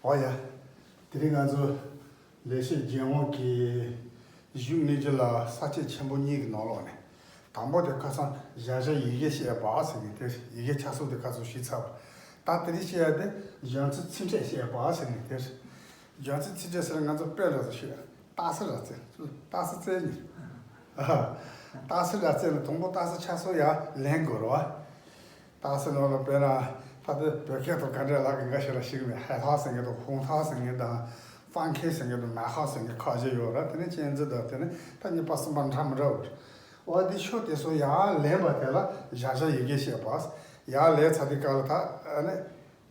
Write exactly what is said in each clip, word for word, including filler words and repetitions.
འོ་ཡ། དེ་རིང་ང་ཚོ་ལེགས་བཤད་ལྗོན་དབང་གི་གཞུང་སྙིང་རྗེ་ལ་ས་བཅད་ཆེན་པོ་གཉིས་ཀྱི་ནང་ལོགས་ནས། དང་པོ་དེ་ཁ་སང་གཞལ་བྱ་ཡི་གེ་བཤད་པ་ཟེར་ནས་དེ་ཡི་གེ་ཆ་ཚང་དེ་ཁ་སང་ཞུས་ཚར་བ། ད་དེ་རིང་བཤད་ཡ་དེ་གཞུང་ཚིག་ཚིག་ཕྲད་བཤད་པ་ཟེར་ནས་དེ། གཞུང་ཚིག་ཚིག་ཕྲད་ཟེར་ན་ང་ཚོ་དཔེ་འདྲ་ཟེར་ཞུ་ཡ། རྟགས་གསལ་ར་བཙལ། རྟགས་གསལ་བཙལ་ནས། རྟགས་གསལ་ར་བཙལ་ནས་དང་པོ་རྟགས་གསལ་ཆ་ཚང་ཡར་ལེན་དགོས་རེད་བ། རྟགས་གསལ་ནང་ལ་དཔེར་ན། ད་ལྟ་བོད་སྐད་དང་ག་འདྲ་ལབ་གི་འགའ་ཞིག་ལ་ཞིག་མེད། ཧེ་ཐག་ཟེར་མཁན་དང་ཧོང་ཐག་ཟེར་མཁན་དང་། ཧྥང་ཁེ་ཟེར་མཁན་དང་མེ་ཧ་ཟེར་མཁན་ཁ་ཤས་ཡོད་ར། དེ་ནས་ཅན་ཙི་དང་དེ་ནས་ད་གཉིས་པ་གསུམ་པ་འདྲ་མི་འདྲ་བ་རེད། འོ་དེ་ཤོ་དེ་ཚོ་ཡར་ལེན་པ་དེ་ལ་གཞལ་བྱ་ཡི་གེ་བཤད་པ། ཡར་ལེན་ཚར་དུས་སྐབས་ལ་ད་ཨ་ནི།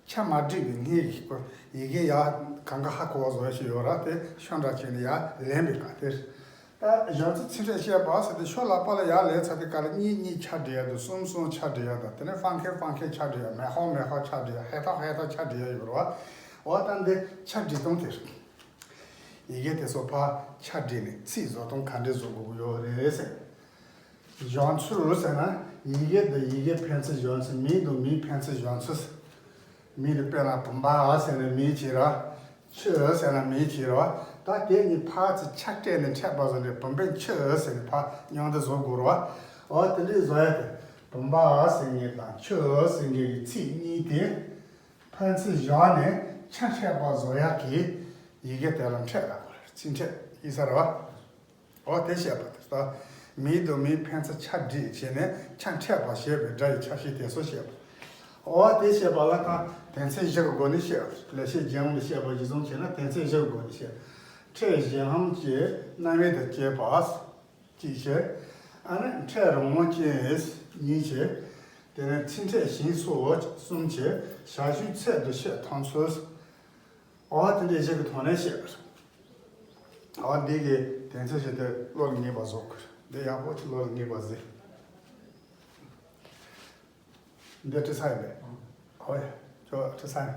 ཆ་མ་འགྲིག་པའི་ངེས་ཀྱི་ཡི་གེ་ཡར་གང་ག་ཧ་གོ་བ་བཟོ་ཡ་ཞིག་ཡོད་ར། དེ་ཤོ་འདྲ་བྱས་ནས་ཡར་ལེན་པའི་སྐབས་དེར། ད་གཞུང་ཚིག་ཚིག་ཕྲད་བཤད་པ་ཟེར་ཏེ་ཤོ་ལག་པ་ལ་ཡར་ལེན་ཚར་དུས་སྐབས་ལ་གཉིས་གཉིས་ཆ་འགྲིག་ཡ་དང་། གསུམ་གསུམ་ཆ་འགྲིག་ཡ་དང་། དེ་ནས་ཧྥང་ཁེ་ཧྥང་ཁེ་ཆ་འགྲིག་ཡ། མེ་ཧོ་མེ་ཧོ་ཆ་འགྲིག་ཡ། ཧེ་ཐག་ཧེ་ཐག་ཆ་འགྲིག་ཡ་ཡོད་རེད་བ། འོ་ད་འདི་ཆ་འགྲིག་སྟངས་དེ་རེད། ཡི་གེ་དེ་ཚོ་ཕར་ཆ་འགྲིག་ནས་ཚིག་བཟོ་སྟངས་ག་འདྲས་བཟོ་དགོས་ཀྱི་ཡོད་རེད་ཟེར། གཞུང་ཚུལ་ཟེར་ན་ཡི་གེ་དང་ཡི་གེ་ཕན་ཚུན་གཞུང་ཚུལ། མིང་དང་མིང་ཕན་ཚུན་གཞུང་ཚུལ། མིང་དེ་དཔེར་ན་བུམ་པ་ཟེར་ན་མིང་བྱས་ར། ཆུ་ཟེར་ན་མིང་བྱས་ར། ད་དེ་གཉིས་ཕར་ཚུར་ཆ་སྤྲད་ནས་འཕྲད་པ་བཟོ་ནས་བུམ་པས་ཆུ་ཟེར་ནས་ཕར་མཉམ་དུ་བཟོ་དགོས་རེད་བ། འོ་དེ་འདྲས་བཟོ་ཡ་དེ། བུམ་པ་ཟེར་མཁན་དང་ཆུ་ཟེར་མཁན་གྱི་ཚིག་གཉིས་དེ་ཕན་ཚུན་སྦྱར་ནས་ཆ་འཕྲད་པ་བཟོ་ཡག་གི་ཡི་གེ་དེ་ལ་འཕྲད་ལབ་པ་རེད། ཚིག་འཕྲད་ཡིན་ས་རེད་བ། འོ་དེ་བཤད་པ་དེ་ལྟ། མིང་དང་མིང་ཕན་ཚུན་ཆ་འགྲིག་བྱས་ནས་ཆ་འཕྲད་པ་ཞེས་པའི་སྒྲ་ཡི་ཆ་ཤས་དེ་ཚོ་བཤད་པ། འོ་དེ་བཤད་པ་ལ་ད་དོན་ཚན་བཞི་གི་སྒོ་ནས་བཤད། ལེགས་བཤད་ལྗོན་དབང་ལ་བཤད་པ་གཞི་བཟུང་བྱས་ན་དོན་ཚན་བཞི་གི་སྒོ་ནས་བཤད། ཕྲད་གཞན་ལམ་གྱི་རྣམ་དབྱེ་དང་བཅས་པ། གཅིག་བྱས། ཨ་ནི་ཕྲད་རང་དབང་ཅན་གཉིས་བྱས། དེ་ནས་ཚིག་ཕྲད་གཞན་སོགས་གསུམ་བྱས། ཞར་ཞུའི་ཚད་དུ་བཤད་ཐམས་ཅད། འོ་དེ་འདྲའི་བཞི་གི་ཐོག་ནས་བཤད་པ་རེད། འོ་འདི་གི་དོན་ཚན་བཞི་དེ་བློ་ལ་ངེས་པ་བཟོ་དགོས། འདི་ཡག་པོ་ཅིག་བློ་ལ་ངེས་པ་བཟོས། འདི་ཁྲིད་ས་ཡིན་པས། འོ་ཡ། ཁྱོད་ཁྲིད་ས་ཡིན།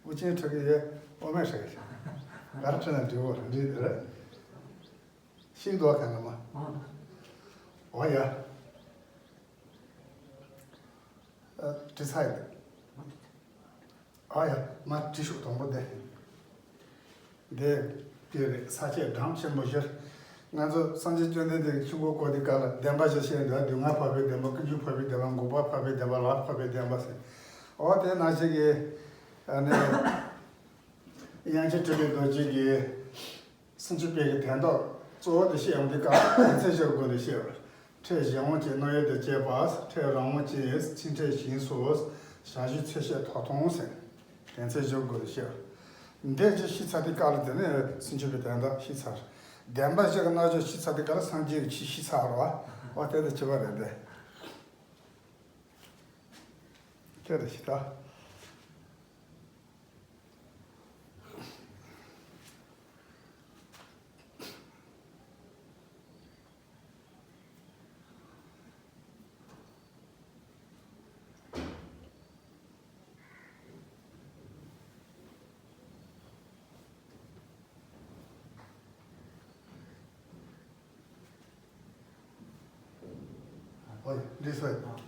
དབུ་ཅན་ཁྲིད་གི་ཡོད། དབུ་མེད་ཁྲིད་གི་ཡོད། ག་རེ་ཁྲིད་ན་འགྲིག་གོ། འགྲིག་རེད། ཤིག་འདུག་ག་ནི་མ། འོ་ཡ། ཨ། ཁྲིད་ས་ཡིན། ཨ་ཡ། མ་ཁྲིད་ཤོག་དང་པོ་དེ། འདི་དེ་རེད། ས་བཅད་གྲངས་ཆེན་པོ་བཞི། ང་ཚོ་སངས་རྒྱས་བཅོམ་ལྡན་འདས་ཀྱི་ཆོས་འཁོར་བསྐོར་དུས་སྐབས་ལ་བདེན་པ་བཞི་བཤད་འདུག་སྡུག་བསྔལ་འཕགས་པའི་བདེན་པ། ཀུན་འབྱུང་འཕགས་པའི་བདེན་པ། འགོག་པ་འཕགས་པའི་བདེན་པ། ལམ་འཕགས་པའི་བདེན་པ་ཟེར། འོ་དེ་ནང་བཞིན་གྱི། ཨ་ནི། དབྱངས་ཅན་གྲུབ་པའི་རྡོ་རྗེ་གིས། སུམ་ཅུ་པའི་གི་དོན་དག་གཙོ་བོ་དེ་བཤད་ཡོང་དུས་སྐབས་དོན་ཚན་བཞིའི་སྒོ་ནས་བཤད་པ། ཕྲད་གཞན་དབང་ཅན་རྣམ་དབྱེ་དང་བཅས་པ། ཕྲད་རང་དབང་ཅན། ཚིག་ཕྲད་གཞན་སོགས། ཞར་ཞུའི་ཚད་བཤད་ཐོབ་ཐང་ཟེར། དོན་ཚན་བཞིའི་སྒོ་ནས་བཤད་པ། འདི་ཅིག་ཤེས་ཚར་དུས་སྐབས་ལ་དེ་ནས་སུམ་ཅུ་པའི་དོན་དག་ཤེས་ཚར། བདེན་པ་བཞི་གི་རྣལ་འབྱོར་ཤེས་ཚར་དུས་སྐབས་ལ་སངས་རྒྱས་ཀྱི་ཆོས་ཤེས་ཚར་བ། འོ་དེ་དང་བཅས་པ་རེད་དེ། དེ་དང་ཤེས་ཚར། ཨོ་ཡ། འགྲིག་སོང་།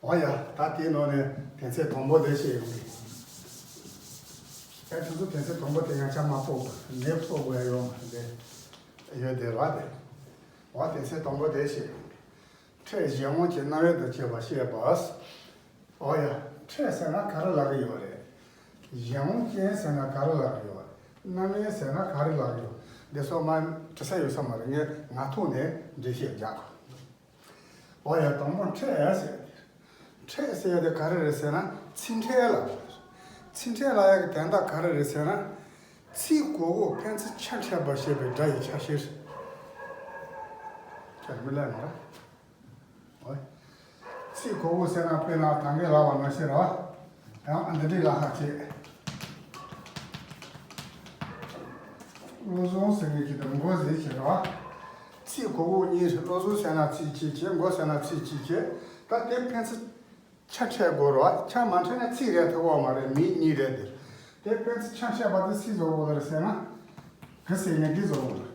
ཨོ་ཡ། ད་དེའི་ནང་ནས་དོན་ཚན་དང་པོ་དེ་བཤད་ཡོང་གི། ཨེ། ཁྱོད་ཚོ་དོན་ཚན་དང་པོ་དེ་ཡང་ཆ་མ་ཕོག་པ་འདི་ཕོག་དགོས་ཡ་ཡོད་མ་རེད། ཡོད་དེ་ར་དེ། ཨོ་དོན་ཚན་དང་པོ་དེ་བཤད་ཡོང་གི། ཕྲད་གཞན་དབང་ཅན་རྣམ་དབྱེ་དང་བཅས་པ་བཤད་པ། ཨོ་ཡ། ཕྲད་ཟེར་ན་ག་རེ་ལབ་ཀྱི་ཡོད་རེད། གཞན་དབང་ཅན་ཟེར་ན་ག་རེ་ལབ་ཀྱི་ཡོད། རྣམ་དབྱེ་ཟེར་ན་ག་རེ་ལབ་ཀྱི་ཡོད། འདི་སོགས་མ་དྲི་ས་ཡོད་ས་མ་རེད། ངས་ངག་ཐོག་ནས་འགྲེལ་བཤད་རྒྱག་དགོས། ཨོ་ཡ། དང་པོ་ཕྲད་ཟེར། ཕྲད་ཟེར་ཡ་དེ་ག་རེ་རེད་ཟེར་ན་ཚིག་ཕྲད་ལབ་ཀྱི་ཡོད་རེད། ཚིག་ཕྲད་ལབ་ཡ་གི་དོན་དག་ག་རེ་རེད་ཟེར་ན། ཚིག་གོ་གོ་ཕན་ཚུན་ཆ་འཕྲད་པ་ཞེས་པའི་སྒྲ་ཡི་ཆ་ཤས་རེད། ཁྱེད་མི་ལས་མ་རེད། ཨོ། ཚིག་གོ་གོ་ཟེར་ན་དཔེར་ན་ད་གིན་ལབ་པ་ནང་བཞིན་རེད་བ། ཡང་འདི་འདྲའི་ལབ་ཁ་བྱེད། བློ་བཟང་ཟེར་མཁན་གྱི་དང་མགོ་ཟེར་བྱེད་རེད་བ། ཚིག་གོ་གོ་གཉིས་རེད། བློ་བཟང་ཟེར་ན་ཚིག་གཅིག་བྱེད། མགོ་ཟེར་ན་ཚིག་གཅིག་བྱེད། ད་དེ་ཕན་ཚུན་ཆ་འཕྲད་དགོས་རེད་བ། ཆ་མ་འཕྲད་ན་ཚིག་རེད་ཐུབ་ཀྱི་མ་རེད། མིང་གཉིས་རེད་དེ། དེ་ཕན་ཚུན་ཆ་འཕྲད་པ་དེ་སུས་བཟོ་དགོས་རེད་ཟེར་ན། གི་ཟེར་མཁན་འདི་བཟོ་དགོས་རེད།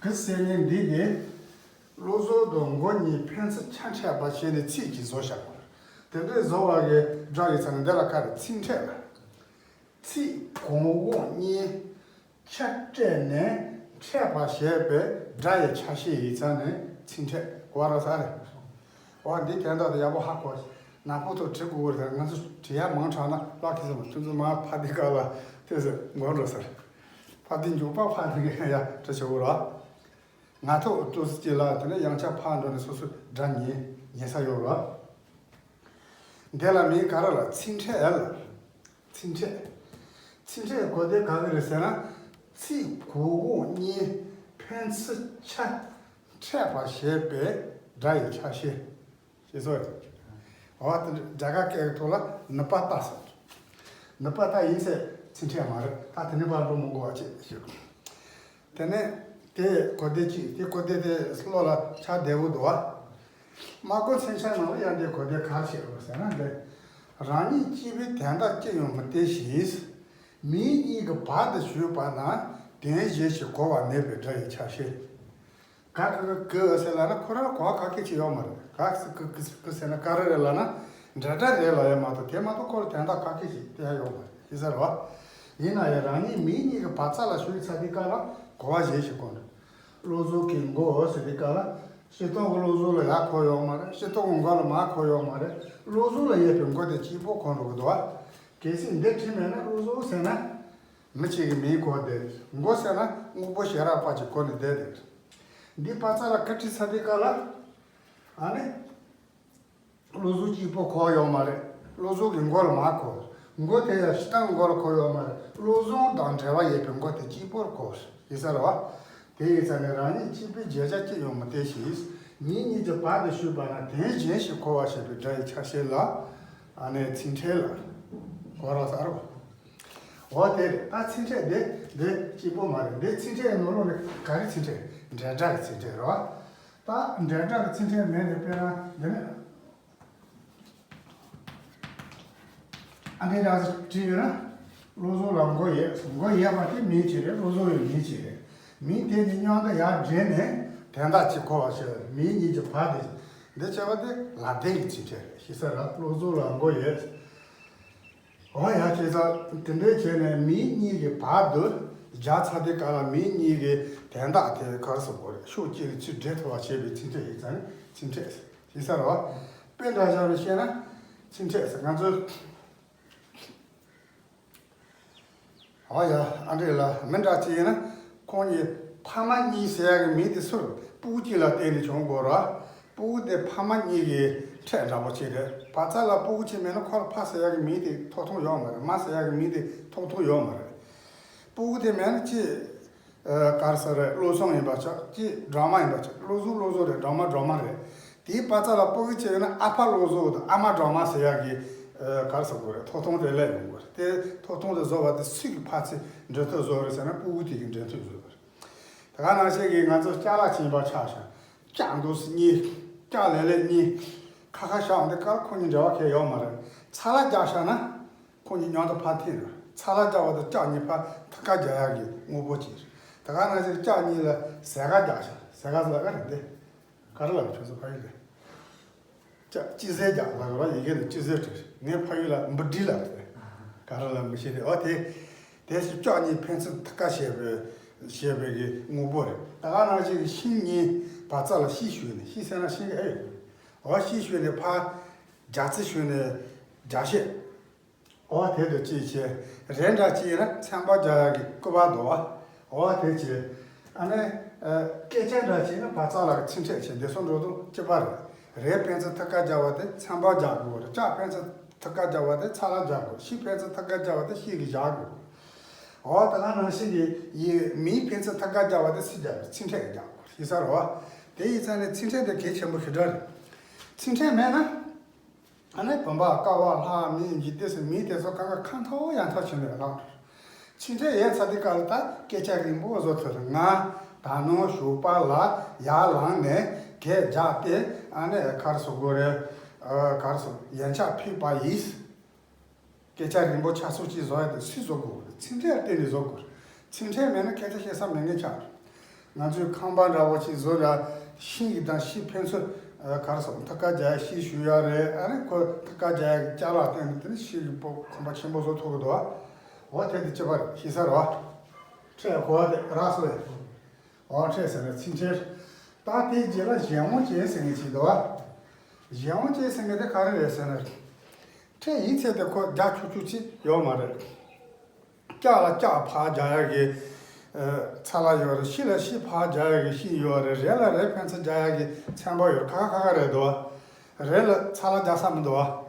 གི་ཟེར་མཁན་འདི་དེ། བློ་བཟང་དང་མགོ་གཉིས་ཕན་ཚུན་ཆ་འཕྲད་པ་བྱས་ནས་ཚིག་གཅིག་བཟོ་བཞག་པ་རེད། དེ་འདྲའི་བཟོ་བ་གི་སྒྲ་ཡི་ཚ་ནི་འདི་ལ་ག་རེ་ཚིག་ཕྲད་ལ། ཚིག་གོང་འོག་གཉིས་ཆ་སྤྲད་ནས་འཕྲད་པ་ཞེས་པའི་སྒྲ་ཡི་ཆ་ཤས་ཡིག་ཚང་ནས་ཚིག་ཕྲད་གོ་ར་ས་རེད། འོ་འདི་དོན་དག་དེ་ཡག་པོ་ཧ་གོ། ནག་པོ་ཐོག་བྲིས་དགོས་རེད། ང་ཚོ་བྲིས་ཡ་མང་དྲགས་ན་ལག་ཁྱེར་སོང་ཁྱོད་ཚོ་མར་ཕ་དེ་ག་ལ་དེ་ཟེར་མགོ་འགྲོ་ས་རེད། ཕ་དེ་མགྱོགས་པ་ཕ་དེ་ག་ཡ་བྲིས་ཆོག་གོ་ར། ང་ཐོག་ཏུ་སི་ཅི་ལ་དེ་ནས་ཡང་ཆ་ཕར་འགྲོ་ནས་སོ་སོའི་སྒྲ་ཉན་ཉན་ས་ཡོད་ར། འདི་ལ་མིང་ག་རེ་ལབ། ཚིག་ཕྲད་ལ། ཚིག་ཕྲད། ཚིག་ཕྲད་གོ་དོན་ག་གི་རེད་ཟེར་ན། ཚིག་གོང་འོག་གཉིས་ཕན་ཚུན་ཆ་འཕྲད་པ་ཞེས་པའི་སྒྲ་ཡི་ཆ་ཤས། ཞེས་སོགས་རེད། འོ་དེ་རྒྱ་གར་སྐད་ཀྱི་ཐོག་ལ་ནུ་པ་ཏ་ཟེར། ནུ་པ་ཏ་ཡིན་ཚེ་ཚིག་ཕྲད་མ་རེད། ད་དེ་ནས་ཕར་འགྲོ་མི་དགོས་པ་ཅིག་ཞུ། དེ་ནས་དེ་གོ་བདེ་གཅིག་དེ་གོ་བདེ་དེ་བློ་ལ་ཆགས་བདེ་བོ་འདུག་བ། སྨྲ་སྒོ་མཚན་ཆ་ནང་ལ་ཡང་དེ་གོ་བདེ་གར་བྱེད་དགོས་ཟེར་ན་འདི། རང་ཉིད་གཅིག་པུའི་དོན་དག་ཅི་ཡང་མི་སྟེར་ཞིང་། མིང་གཉིས་ཀྱི་བར་དུ་ཞུགས་པ་ན་དོན་གཞན་ཞིག་གོ་བ་མེད་པའི་སྒྲ་ཡི་ཆ་ཤས། ག་གི་གི་གི་ཟེར་ལབ་ན་ཁོ་རང་གོ་བ་ག་གེ་ཅིག་ཡོད་མ་རེད། ག་གི་གི་གི་ཟེར་ན་ག་རེ་རེད་ལབ་ན་འདྲ་འདྲ་རེད་ལབ་ཡ་མ་གཏོགས་དེ་མ་གཏོགས་ཁོ་ལ་དོན་དག་ག་གེ་ཅིག་སྟེར་ཡ་ཡོད་མ་རེད་ཤེས་ས་རེད་བ། ཡིན་ན་ཡང་རང་ཉིད་མིང་གཉིས་ཀྱི་བར་རྩ་ལ་ཞུགས་ཚར་དུས་སྐབས་ལ་གོ་བ་གཞན་ཞིག་གོ་འདུག་བློ་བཟང་གི་མགོ་ཟེར་དུས་སྐབས་ལ་སྤྱིར་བཏང་གི་བློ་བཟང་ལ་ཡར་གོ་ཡོད་མ་རེད། སྤྱིར་བཏང་གི་མགོ་ལ་མར་གོ་ཡོད་མ་རེད། བློ་བཟང་ལ་ཡོད་པའི་མགོ་དེ་གཅིག་པོ་གོ་འགྲོ་གི་འདུག་བ། གལ་སྲིད་འདི་བྲིས་མེད་ན་བློ་བཟང་ཟེར་ན། མི་གཅིག་གི་མིང་གོ་བསྡད། མགོ་ཟེར་ན་དངོས་པོ་ཞལ་རག་པ་ཅིག་གོ་ནས་བསྡད་དེ། འདི་པ་ཙ་ལ་ཁ་བྲིས་ཚར་དུས་སྐབས་ལ། ཨ་ནི། བློ་བཟང་གཅིག་པོ་གོ་ཡོད་མ་རེད། བློ་བཟང་གི་མགོ་ལ་མར་གོ། མགོ་དེ་ཡང་སྤྱིར་བཏང་མགོ་ལ་གོ་ཡོད་མ་རེད། བློ་བཟང་དང་འབྲེལ་བ་ཡོད་པའི་མགོ་དེ་གཅིག་པོར་གོ། ཡིན་ས་རེད་བ། དེ་ཡིན་ཙང་ནས་རང་ཉིད་གཅིག་པུའི་བརྗོད་བྱ་གཅིག་ཡང་མི་སྟེར་ཞིང་། མིང་གཉིས་ཀྱི་བར་དུ་ཞུགས་པ་ན་དོན་གཞན་ཞིག་གོ་བ་ཞེས་པའི་སྒྲ་ཡི་ཆ་ཤས་ལ། ཨ་ནི་ཚིག་ཕྲད་ལ། གོ་ར་ས་རེད་བ། འོ་དེ་རེད། ད་ཚིག་ཕྲད་འདི་འདི་གཅིག་པོ་མ་རེད། འདི་ཚིག་ཕྲད་ནང་ལོགས་ནས་ག་རེ་ཚིག་ཕྲད། འབྲེལ་སྒྲ་གི་ཚིག་ཕྲད་རེད་བ། ད་འབྲེལ་སྒྲ་གི་ཚིག་ཕྲད་མིང་དེ་དཔེར་ན་འདི་ནི། ཨ་འདི་འདྲ་ཞིག་བྲིས་ཡོད་ན། བློ་བཟང་ལ་མགོ་ཡོད། མགོ་ཡོད་པ་དེ་མིང་གཅིག་རེད། བློ་བཟང་ཡང་མིང་གཅིག་རེད། མིང་དེ་གཉིས་མཉམ་དུ་ཡར་སྦྲེལ་ནས་དོན་དག་གཅིག་གོ་བ་བྱེད། མིང་གཉིས་ཀྱི་བར་དེ། འདི་བྱས་པ་དེ་ལ་དོན་གྱི་ཚིག་ཕྲད་རེད། ཤེས་ས་རེད། བློ་བཟང་ལ་མགོ་ཡོད། འོ་ཡ་བྱས་ཙང་དེ་འདྲའི་བྱས་ནས་མིང་གཉིས་ཀྱི་བར་དུ་སྦྱར་ཚར་དུས་སྐབས་ལ་མིང་གཉིས་ཀྱི་དོན་དག་དེ་ག་རེ་ཟེར་དགོས་རེད། ཕྱོགས་གཅིག་གི་ཚུལ་འབྲེལ་ཐུབ་པ་བྱེད་པའི་ཚིག་ཕྲད་ཡིན་ཙང་ཚིག་ཕྲད་ཡིན་ས་རེད་བ། དཔེ་འདྲ་བཞག་ནས་བཤད་ན་ཚིག་ཕྲད་ཟེར་ང་ཚོས། འོ་ཡ། ཨ་འདྲས་ལ་མི་འདྲ་ཅི་ཡིན་ན། ཁོང་གཉིས་ཕ་མ་གཉིས་ཟེར་ཡག་གི་མིང་དེ་སུ་རེད། སྤུ་གུ་གཅིག་ལ་བརྟེན་ནས་བྱུང་དགོས་ར། སྤུ་གུ་དེ་ཕ་མ་གཉིས་ཀྱི་ཕྲད་འདྲ་པོ་ཅིག་རེད། བ་ཚ་ལ་སྤུ་གུ་གཅིག་མེད་ན་ཁོ་ལ་ཕ་ཟེར་ཡག་གི་མིང་དེ་ཐོབ་ཐང་ཡོད་མ་རེད། མ་ཟེར་ཡག་གི་མིང་དེ་ཐོབ་ཐང་ཡོད་མ་རེད། སྤུ་གུ་དེ་མེད་ན་ཅི། ཨ། ག་རེ་ཟེར་རེད། བློ་བཟང་ཡིན་པ་ཆགས། ཅི་སྒྲོལ་མ་ཡིན་པ་ཆགས། བློ་བཟང་བློ་བཟང་རེད། སྒྲོལ་མ་སྒྲོལ་མ་རེད། དེའི་བ་ཚ་ལ་སྤུ་གུ་གཅིག་ཡོད་ན་ཨ་ཕ་བློ་བཟང་དང་ཨ་མ་སྒྲོལ་མ་ཟེར་ཡག་གི། ཨ། ག་རེ་ཟེར་དགོས་རེད། ཐོབ་ཐང་དེ་སླེབས་ཡོང་དགོས་རེད། དེ་ཐོབ་ཐང་དེ་བཟོ་བ་དེ་སུ་གི་ཕ་ཚུལ་འབྲེལ་མཐུད་བཟོ་རེད་ཟེར་ན་སྤུ་གུ་དེ་གི་འབྲེལ་མཐུད་བཟོ་དགོས་རེད། ད་ག་ནང་བཞིན་གྱི་ང་ཚོ་ཅ་ལག་ཅིག་ཡིན་པ་ཆ་བཞག་ཅ་འདུག་སེ་གཉིས། ཅ་ལེ་ལེ་གཉིས། ཁ་ཁ་བཞག་འདི་ཀར་ཁོ་གཉིས་འབྲེལ་བ་གང་ཡང་ཡོད་མ་རེད། ཚ་ལ་རྒྱག་བཞག་ན། ཁོ་གཉིས་མཉམ་དུ་ཕར་འཐེན་རེད། ཚ་ལ་རྒྱག་པ་དང་ལྕགས་གཉིས་ཕར་ཐུག་ཀ་རྒྱག་ཡག་གི་དངོས་པོ་གཅིག་རེད། ད་ག་ནང་བཞིན་ལྕགས་གཉིས་ལ་ཟད་ག་རྒྱག་ཤག་ཟད་ག་ཟེར་ག་རེད་དེ། ག་རེ་ལབ་ཁྱོད་ཚོ་ཕ་ཡུལ་ལ། ལྕགས་སྤྱི་ཟད་རྒྱག་ལབ་ར། ཡི་གེ་ནས་སྤྱི་ཟད་བྲིས། ངའི་ཕ་ཡུལ་ལ་འབུ་སྦྲིད་ལབ་རེད། ག་རེ་ལབ་མི་ཤེས་རེད། འོ་དེ། དེ་སུ་ལྕགས་གཉིས་ཕན་ཚུན་ཐུག་ཀ་བྱས་པའི་བྱས་པའི་གི་དངོས་པོ་རེད། ད་ག་ནང་བཞིན་གྱི་ཤིང་གཉིས་བ་ཚ་ལ་ཤིང་ཞུས་ནས། ཤིང་ཟེར་ན་ཤིང་གི་ཨེ་ཡོད། འོ་ཤིང་ཞུས་ནས་ཕར། རྒྱ་ཚིག་ཞུས་ནས་རྒྱ་བཤད། འོ་དེ་དུ་ཅི་བྱེད། རེད་འདྲ་ཅི་ཡིན་ན་ཚན་པ་རྒྱག་ཡག་གི་སྐུད་པ་འདུག་བ། འོ་དེ་བྱེད། ཨ་ནི། ཨ། སྐད་ཆ་འདྲ་ཅི་ཡིན་ན་བ་ཚ་ལ་གི་ཚིག་ཕྲད་བྱེད། འདི་སོ་འགྲོ་དུ་སྐྱིད་པ་རེད། རེད་ཕན་ཚུན་ཐུག་ཀ་རྒྱག་པ་དེ་ཚན་པ་རྒྱག་དགོས་རེད། ལྕགས་ཕན་ཚུན་ཐུག་ཀ་རྒྱག་པ་དེ་ཚ་ལ་རྒྱག་དགོས། ཤིང་ཕན་ཚུན་ཐུག་ཀ་རྒྱག་པ་དེ་ཤིང་གིས་བཞག་དགོས། འོ་ད་ག་ནང་བཞིན་གྱི་ཡི་མིང་ཕན་ཚུན་ཐུག་ཀ་རྒྱག་པ་དེ་སུས་རྒྱག་པ། ཚིག་ཕྲད་ཀྱིས་རྒྱག་དགོས་ཡིན་ས་རེད་བ། དེ་ཡིན་ཙང་ནས་ཚིག་ཕྲད་དེ་གལ་ཆེན་པོ་ཞེ་དྲག་རེད། ཚིག་ཕྲད་མེད་ན། ཨ་ནི་བུམ་པ་ཀ་བ་ལྷ་མི་འཇིག་རྟེན་སོགས་མིང་དེ་ཚོ་གང་ག་ཁ་འཐོར་ཡང་འཐོར་ཕྱིན་ནས་ལངས། ཚིག་ཕྲད་ཡོད་ཚར་དུས་སྐབས་ལ་ད་སྐད་ཆ་རིང་པོ་བཟོ་ཐུབ་རེད། ང་ད་ནངས་ཞོགས་པ་ལ་ཡར་ལངས་ནས་གད་རྒྱག་སྟེ། ཨ་ནི་ག་རེ་ཟེར་དགོས་རེད། ཨ། ག་རེ་ཟེར། ཡན་ཆད་ཕུད་པ་ཡིན། སྐད་ཆ་རིང་པོ་ཆ་ཚང་ཅིག་བཟོ་ཡ་དེ་སུས་བཟོ་དགོས་རེད། ཚིག་ཕྲད་བརྟེན་ནས་བཟོ་དགོས་རེད། ཚིག་ཕྲད་མེད་ན་སྐད་ཆ་བཤད་ས་མེད་མཁན་ཆགས་རེད། ང་ཚོའི་ཁང་པ་འདྲ་བོ་ཅིག་བཟོ་ཡ། ཤིང་གི་དང་ཤིང་ཕན་ཚུན། ཨ། ག་རེ་ཟེར། ཐུག་ཀ་རྒྱག་ཡ་ཤིང་ཞུ་ཡ་རེད། ཨ་ནི་ཁོ་ཐུག་ཀ་རྒྱག་ཡ་གི་ཅ་ལག་བརྟེན་ནས་དེ་ནི་ཤིང་གི་པོ་ཁང་པ་ཆེན་པོ་བཟོ་ཐུབ་ཀྱི་འདུག་བ། འོ་དེ་དེ་གཅིག་པ་རེད། ཤེས་ས་རེད་བ། ཕྲད་གོ་བ་དེ་རག་སོང་བས། འོ་ཕྲད་ཟེར་ན་ཚིག་ཕྲད། ད་དེའི་རྗེས་ལ་གཞན་དབང་ཅན་ཟེར་མཁན་ཅིག་འདུག་བ། གཞན་དབང་ཅན་ཟེར་མཁན་དེ་ག་རེ་རེད་ཟེར་ན། ཕྲད་ཡིན་ཚད་དེ་ཁོ་རྒྱག་ཆོག་ཆོག་ཅིག་ཡོད་མ་རེད། ལྕགས་ལ་ལྕགས་ཕར་རྒྱག་ཡག་གི་ཚ་ལ་ཡོད་རེད། ཤི་ལ་ཤི་ཕར་རྒྱག་ཡག་གི་ཤིང་ཡོད་རེད། རེད་ལ་རེད་ཕན་ཚུན་རྒྱག་ཡག་གི་ཚན་པ་ཡོད་རེད། ཁ་ཁ་ཁ་ཁ་རེད་འདུག་བ། རེད་ལ་ཚ་ལ་རྒྱག་ས་མི་འདུག་བ།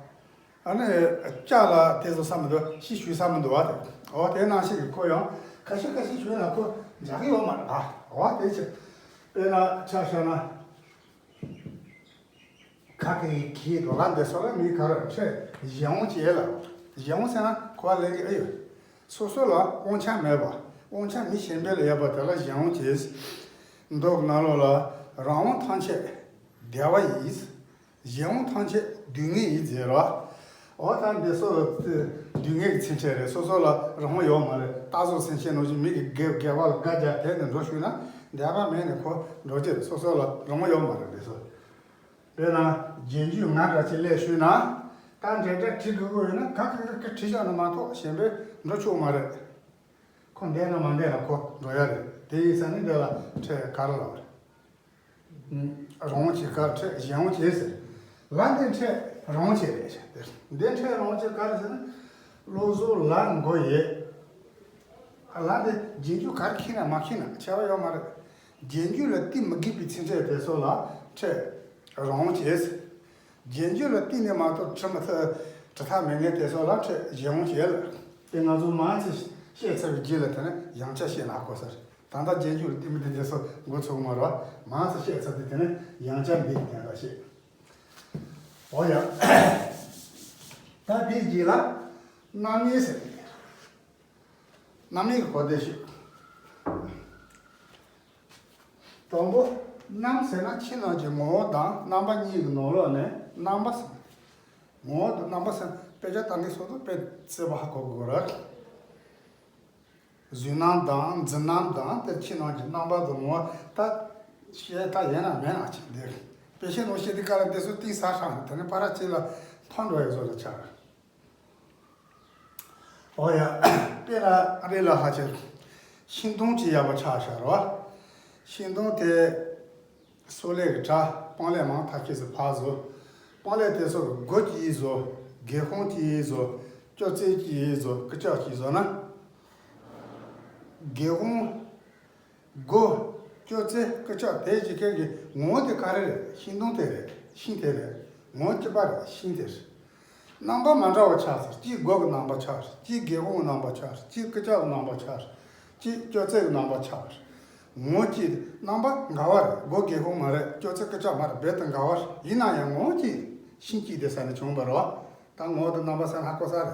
ཨ་ནི་ལྕགས་ལ་དེ་བཟོ་ས་མི་འདུག་ཤི་གཞུས་ས་མི་འདུག་བ། དེ་འོ་དེ་ནང་བཞིན་གྱི་ཁོ་ཡང་ཁ་ཤས་ཁ་ཤས་གཞུས་ན་ཁོ་འཇགས་ཀྱི་ཡོད་མ་རེད་ཨ། འོ་དེ་ཕྱིར། དཔེར་ན་ཆ་བཞག་ན། ག་གི་གི་དོ་ལ་འདི་སོགས་ལ་མི་ག་རེ་ཕྲད་གཞན་དབང་ཅན་ལ། གཞན་དབང་ཟེར་ན་གོ་བ་ལེན་གྱི་ཨེ་ཡོད། སོ་སོ་ལ་དབང་ཆ་མེད་པ། དབང་ཆ་མི་གཞན་པ་ལ་ཡོད་པ་དེ་ལ་གཞན་དབང་ཅན། མདོ་གི་ནང་ལོགས་ལ་རང་དབང་ཐམས་ཅད་བདེ་བ་ཡིན། གཞན་དབང་ཐམས་ཅད་སྡུག་བསྔལ་ཡིན་ཟེར་བ། འོ་ད་འདི་སོགས་སྡུག་བསྔལ་གྱི་ཚིག་ཕྲད་རེད། སོ་སོ་ལ་རང་དབང་ཡོད་མ་རེད། རྟ་ཟོག་སེམས་ཅན་ནང་བཞིན་མི་གི་སྒལ་སྒལ་པ་ལ་སྒ་རྒྱག་དེ་ནས་འགྲོ་ཞུས་ན་བདེ་བ་མེད་ནས་ཁོ་འགྲོ་རྒྱུ་རེད། སོ་སོ་ལ་རང་དབང་ཡོད་མ་རེད་འདི་སོགས། དཔེར་ན་རྗེས་འཇུག་ང་འདྲ་ཅིག་སླེབས་ཞུས་ན། ད་འདྲ་འདྲ་བྲིས་དགོས་ཀྱི་ཡོད་ན་ག་ག་ག་ག་བྲིས་བཞག་ན་མ་གཏོགས་གཞན་པས་འགྲོ་ཆོག་མ་རེད། ཁོ་འདས་ན་མ་འདས་ན་ཁོ་འགྲོ་ཡ་རེད། དེ་ཡིན་ས་ནི་འདི་ལ་ཕྲད་ག་རེ་ལབ་རེད། རང་དབང་ཅན་ག་རེ་ཕྲད་གཞན་དབང་ཅན་ཟེར། ལ་འདི་ཕྲད་རང་དབང་ཅན་རེད་ཤག་འདི་ཕྲད་རང་དབང་ཅན་ག་རེ་ཟེར་ན། བློ་བཟང་ལ་མགོ་ཡོད། ལ་འདི་རྗེས་འཇུག་ག་རེ་འཁྱེར་ན་མ་འཁྱེར་ན་ཁྱད་པར་ཡོད་མ་རེད། རྗེས་འཇུག་ལ་དེ་མི་དགོས་པའི་ཚིག་ཕྲད་དེ་ཚོ་ལ་ཕྲད་རང་དབང་ཅན་ཟེར། རྗེས་འཇུག་ལ་བརྟེན་ནས་མ་གཏོགས་འཁྲུལ་མི་ཐུབ། འཁྲུལ་ཐབས་མེད་མཁན་དེ་ཚོ་ལ་ཕྲད་གཞན་དབང་ཅན་ལ། དེ་ང་ཚོ་མང་ཆེ་བཤད་ཚར་བའི་རྗེས་ལ་དེ་ནས་ཡང་བསྐྱར་བཤད་ན་ཧ་གོ་ས་རེད། ད་ལྟ་རྗེས་འཇུག་ལ་བརྟེན་མི་དེ་འདྲ་སོགས་འགོ་ཚུགས་མ་རེད་བ། མང་ཆེ་བཤད་ཚར་དུས་དེ་ནས་ཡང་བསྐྱར་འདི་དེ་འདྲ་བཤད། འོ་ཡ། ད་དེའི་རྗེས་ལ་རྣམ་དབྱེ་ཟེར་གི་རྣམ་དབྱེ་གི་གོ་བདེ་ཤོད། དང་པོ། རྣམ་ཟེར་ན་ཕྱི་ནང་གི་ངོ་བོ་དང་རྣམ་པ་གཉིས་ཀྱི་ནང་ལོགས་ནས་རྣམ་པ་ཟེར། ངོ་བོ་དང་རྣམ་པ་ཟེར་ན་དཔེ་ཆ་ལྟ་མཁན་སོ་སོ་དཔེ་བརྩི་བ་ཧ་གོ་དགོས་རེད། གཟུགས་རྣམ་དང་འཛིན་རྣམ་དང་དེ་ཕྱི་ནང་གི་རྣམ་པ་དང་ངོ་བོ་ད་བཤད་ད་ཡིན་ན་མིན་ན་ཅིག་འདིར་དཔེ་ཆའི་ནང་བཤད་དུས་སྐབས་ལ་འདི་ཚོ་གཏིང་ཟབ་ཤག་དེ་ནི་ཕར་ར་གཅིག་ལ་ཕར་འགྲོ་ཡག་བཟོ་འདྲ་ཆགས། འོ་ཡ། དཔེར་ན་ཨ་རི་ལ་ཧ་ཅང་ཤིང་སྡོང་ཅིག་ཡག་པོ་ཆགས་ཤག་རོ། ཤིང་སྡོང་དེ་སོག་ལེ་གི་བྲག་སྤང་ལེབ་མང་ཐབས་ཤེས་སུ་ཕར་བཟོ། སྤང་ལེབ་དེ་ཚོ་སྒོ་གཅིག་བཟོ། སྒེའུ་ཁུང་གཅིག་བཟོ། སྐྱོ་ཙེ་གཅིག་བཟོ། ཀི་ཅོག་གཅིག་བཟོ་ན། སྒེའུ་ཁུང་། སྒོ། སྐྱོ་ཙེ། ཀི་ཅོག་དེ་གཅིག་ཁེལ་གི་ངོ་བོ་དེ་ག་རེ་རེད། ཤིང་སྡོང་དེ་རེད། ཤིང་དེ་རེད། ངོ་བོ་གཅིག་པ་རེད། ཤིང་དེ་རེད། རྣམ་པ་མ་འདྲ་བ་ཆགས་སོང་། གཅིག་སྒོ་གི་རྣམ་པ་ཆགས་རེད། གཅིག་སྒེའུ་ཁུང་གི་རྣམ་པ་ཆགས་རེད། གཅིག་ཀི་ཅོག་གི་རྣམ་པ་ཆགས་རེད། གཅིག་སྐྱོ་ཙེ་གི་རྣམ་པ་ཆགས་རེད། ངོ་བོ་གཅིག་རྣམ་པ་འགལ་བ་རེད། སྒོ་སྒེའུ་ཁུང་མ་རེད། སྐྱོ་ཙེ་ཀི་ཅོག་མ་རེད། རྦད་དེ་འགལ་བ་རེད། ཡིན་ན་ཡང་ངོ་བོ་གཅིག་ཤིང་གཅིག་དེ་ས་ནས་བྱུང་བ་རེད་བ། ད་ངོ་བོ་དང་རྣམ་པ་ས་ན་ཧ་གོ་ས་རེད།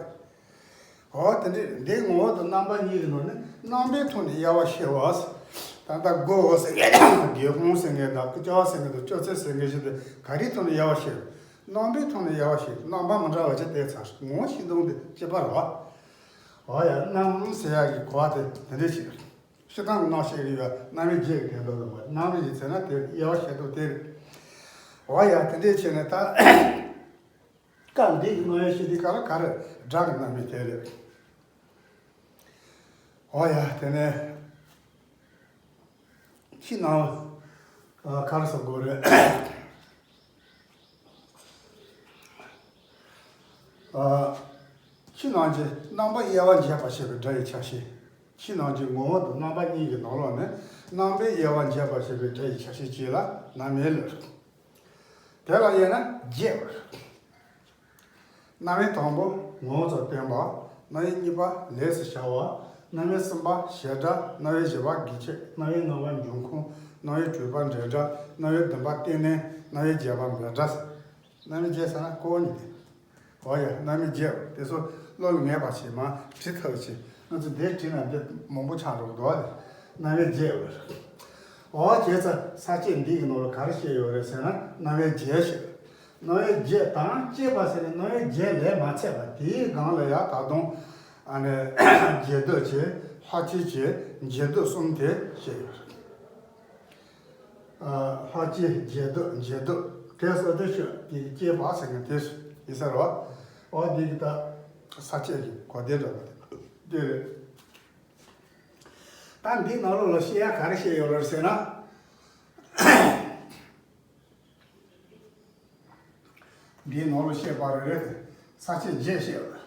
འོ་དེ་འདྲས་འདི་ངོ་བོ་དང་རྣམ་པ་གཉིས་ཀྱི་ནང་ནས་རྣམ་པའི་ཐོག་ནས་དབྱེ་བ་ཕྱེ་བ། ད་ལྟ་སྒོ་འོ་ཟེར་མཁན་དང་སྒེའུ་ཁུང་ཟེར་མཁན་དང་ཀི་ཅོག་ཟེར་མཁན་དང་སྐྱོ་ཙེ་ཟེར་མཁན་ཞིག་དེ་ག་རེའི་ཐོག་ནས་དབྱེ་བ་ཕྱེ། རྣམ་པའི་ཐོག་ནས་དབྱེ་བ་ཕྱེ། རྣམ་པ་མི་འདྲ་བ་ཅིག་བལྟས་ཚར། ངོ་བོ་ཤིང་སྡོང་དེ་གཅིག་པ་རེད་བ། འོ་ཡ་རྣམ་ཟེར་ཡག་གི་གོ་བ་དེ་དེ་འདྲས་ཞིག་རེད། སྤྱིར་བཏང་གི་རྣམ་བཤད་ཀྱི་ཡོད་རྣམ་དབྱེ་བརྒྱད་ཀྱི་དོན་དུ་རྣམ་དབྱེ་ཡིན་ཟེར་ན་དེ་དབྱེ་བ་ཕྱེ་ཐུབ་དེ་རེད། འོ་ཡ་དེ་འདྲས་བྱས་ནས་ད། སྐབས་འདི་གི་རྣམ་དབྱེ་བཤད་དུས་སྐབས་ལ་ག་རེ་སྒྲ་གི་རྣམ་དབྱེ་དེ་རེད། འོ་ཡ་དེ་ནས་ཕྱི་ནང་ག་རེ་ཟེར་དགོས་རེད། ཕྱི་ནང་གི་རྣམ་པ་དབྱེ་བ་འབྱེད་པར་བྱེད་པའི་སྒྲ་ཡི་ཆ་ཤས། ཕྱི་ནང་གི་ངོ་བོ་དང་རྣམ་པ་གཉིས་ཀྱི་ནང་ལོགས་ནས་རྣམ་པའི་དབྱེ་བ་འབྱེད་པར་བྱེད་པའི་སྒྲ་ཡི་ཆ་ཤས་ཅིག་ལ་རྣམ་དབྱེ་ལབ། དེ་ལ་དབྱེ་ན་བརྒྱད་པ་རེད། རྣམ་དབྱེ་དང་པོ་ངོ་བོ་ཙམ་བསྟན་པ། རྣམ་དབྱེ་གཉིས་པ་ལས་སུ་བྱ་བ། རྣམ་དབྱེ་གསུམ་པ་བྱེད་སྒྲ། རྣམ་དབྱེ་བཞི་པ་རྒྱུ་ཆད། རྣམ་དབྱེ་ལྔ་པ་འབྱུང་ཁུངས། རྣམ་དབྱེ་དྲུག་པ་འབྲེལ་སྒྲ། རྣམ་དབྱེ་བདུན་པ་རྟེན་གནས། རྣམ་དབྱེ་བརྒྱད་པ་འབྲེལ་སྒྲ། རྣམ་དབྱེ་བརྒྱད་ཟེར་ན་ཀོ་ནི་དེ། འོ་ཡ་རྣམ་དབྱེ་བརྒྱད་དེ་ཚོ་བློ་ལ་ངེས་པ་བྱེད་མ་བྲིས་ཐུབ་ཅིག་ང་ཚོ་འདིར་བྲིས་ན་འདི་མང་པོ་ཆགས་འགྲོ་གི་འདུག་བ། རྣམ་དབྱེ་བརྒྱད་ཡོད་རེད། འོ་བྱས་ཙང་ས་བཅད་འདི་གི་ནང་ལ་ག་རེ་བཤད་ཡོད་རེད་ཟེར་ན་རྣམ་དབྱེ་བརྒྱད་ཞིག་རྣམ་དབྱེ་བརྒྱད་དང་བཅས་པ་ཟེར་ནས་རྣམ་དབྱེ་བརྒྱད་ལས་མ་ཚད་པ་དེའི་སྒང་ལ་ཡང་ད་དུང་ཨ་ནི་རྒྱས་འདོད་ཀྱི་ལྷག་བཅས་ཀྱི་འབྱེད་སྡུད་གསུམ་དེ་བཤད་ཡོད་རེད། ལྷག་བཅས་རྒྱས་འདོད་འབྱེད་སྡུད་དེ་སོགས་དེ་ཤོད་དེ་བཅས་པ་ཟེར་མཁན་དེ་ཡིན་ས་རེད་བ། འོ་འདི་གི་ད་ས་བཅད་ཀྱི་གོ་བདེ་འདྲ་བ་དེ། རྒྱུ་རེད། ད་འདིའི་ནང་ལོགས་ལ་བཤད་ཡ་ག་རེ་བཤད་ཡོད་རེད་ཟེར་ན། འདིའི་ནང་ལ་བཤད་པ་རེ་རེ་ས་བཅད་བརྒྱད་བཤད་ཡོད།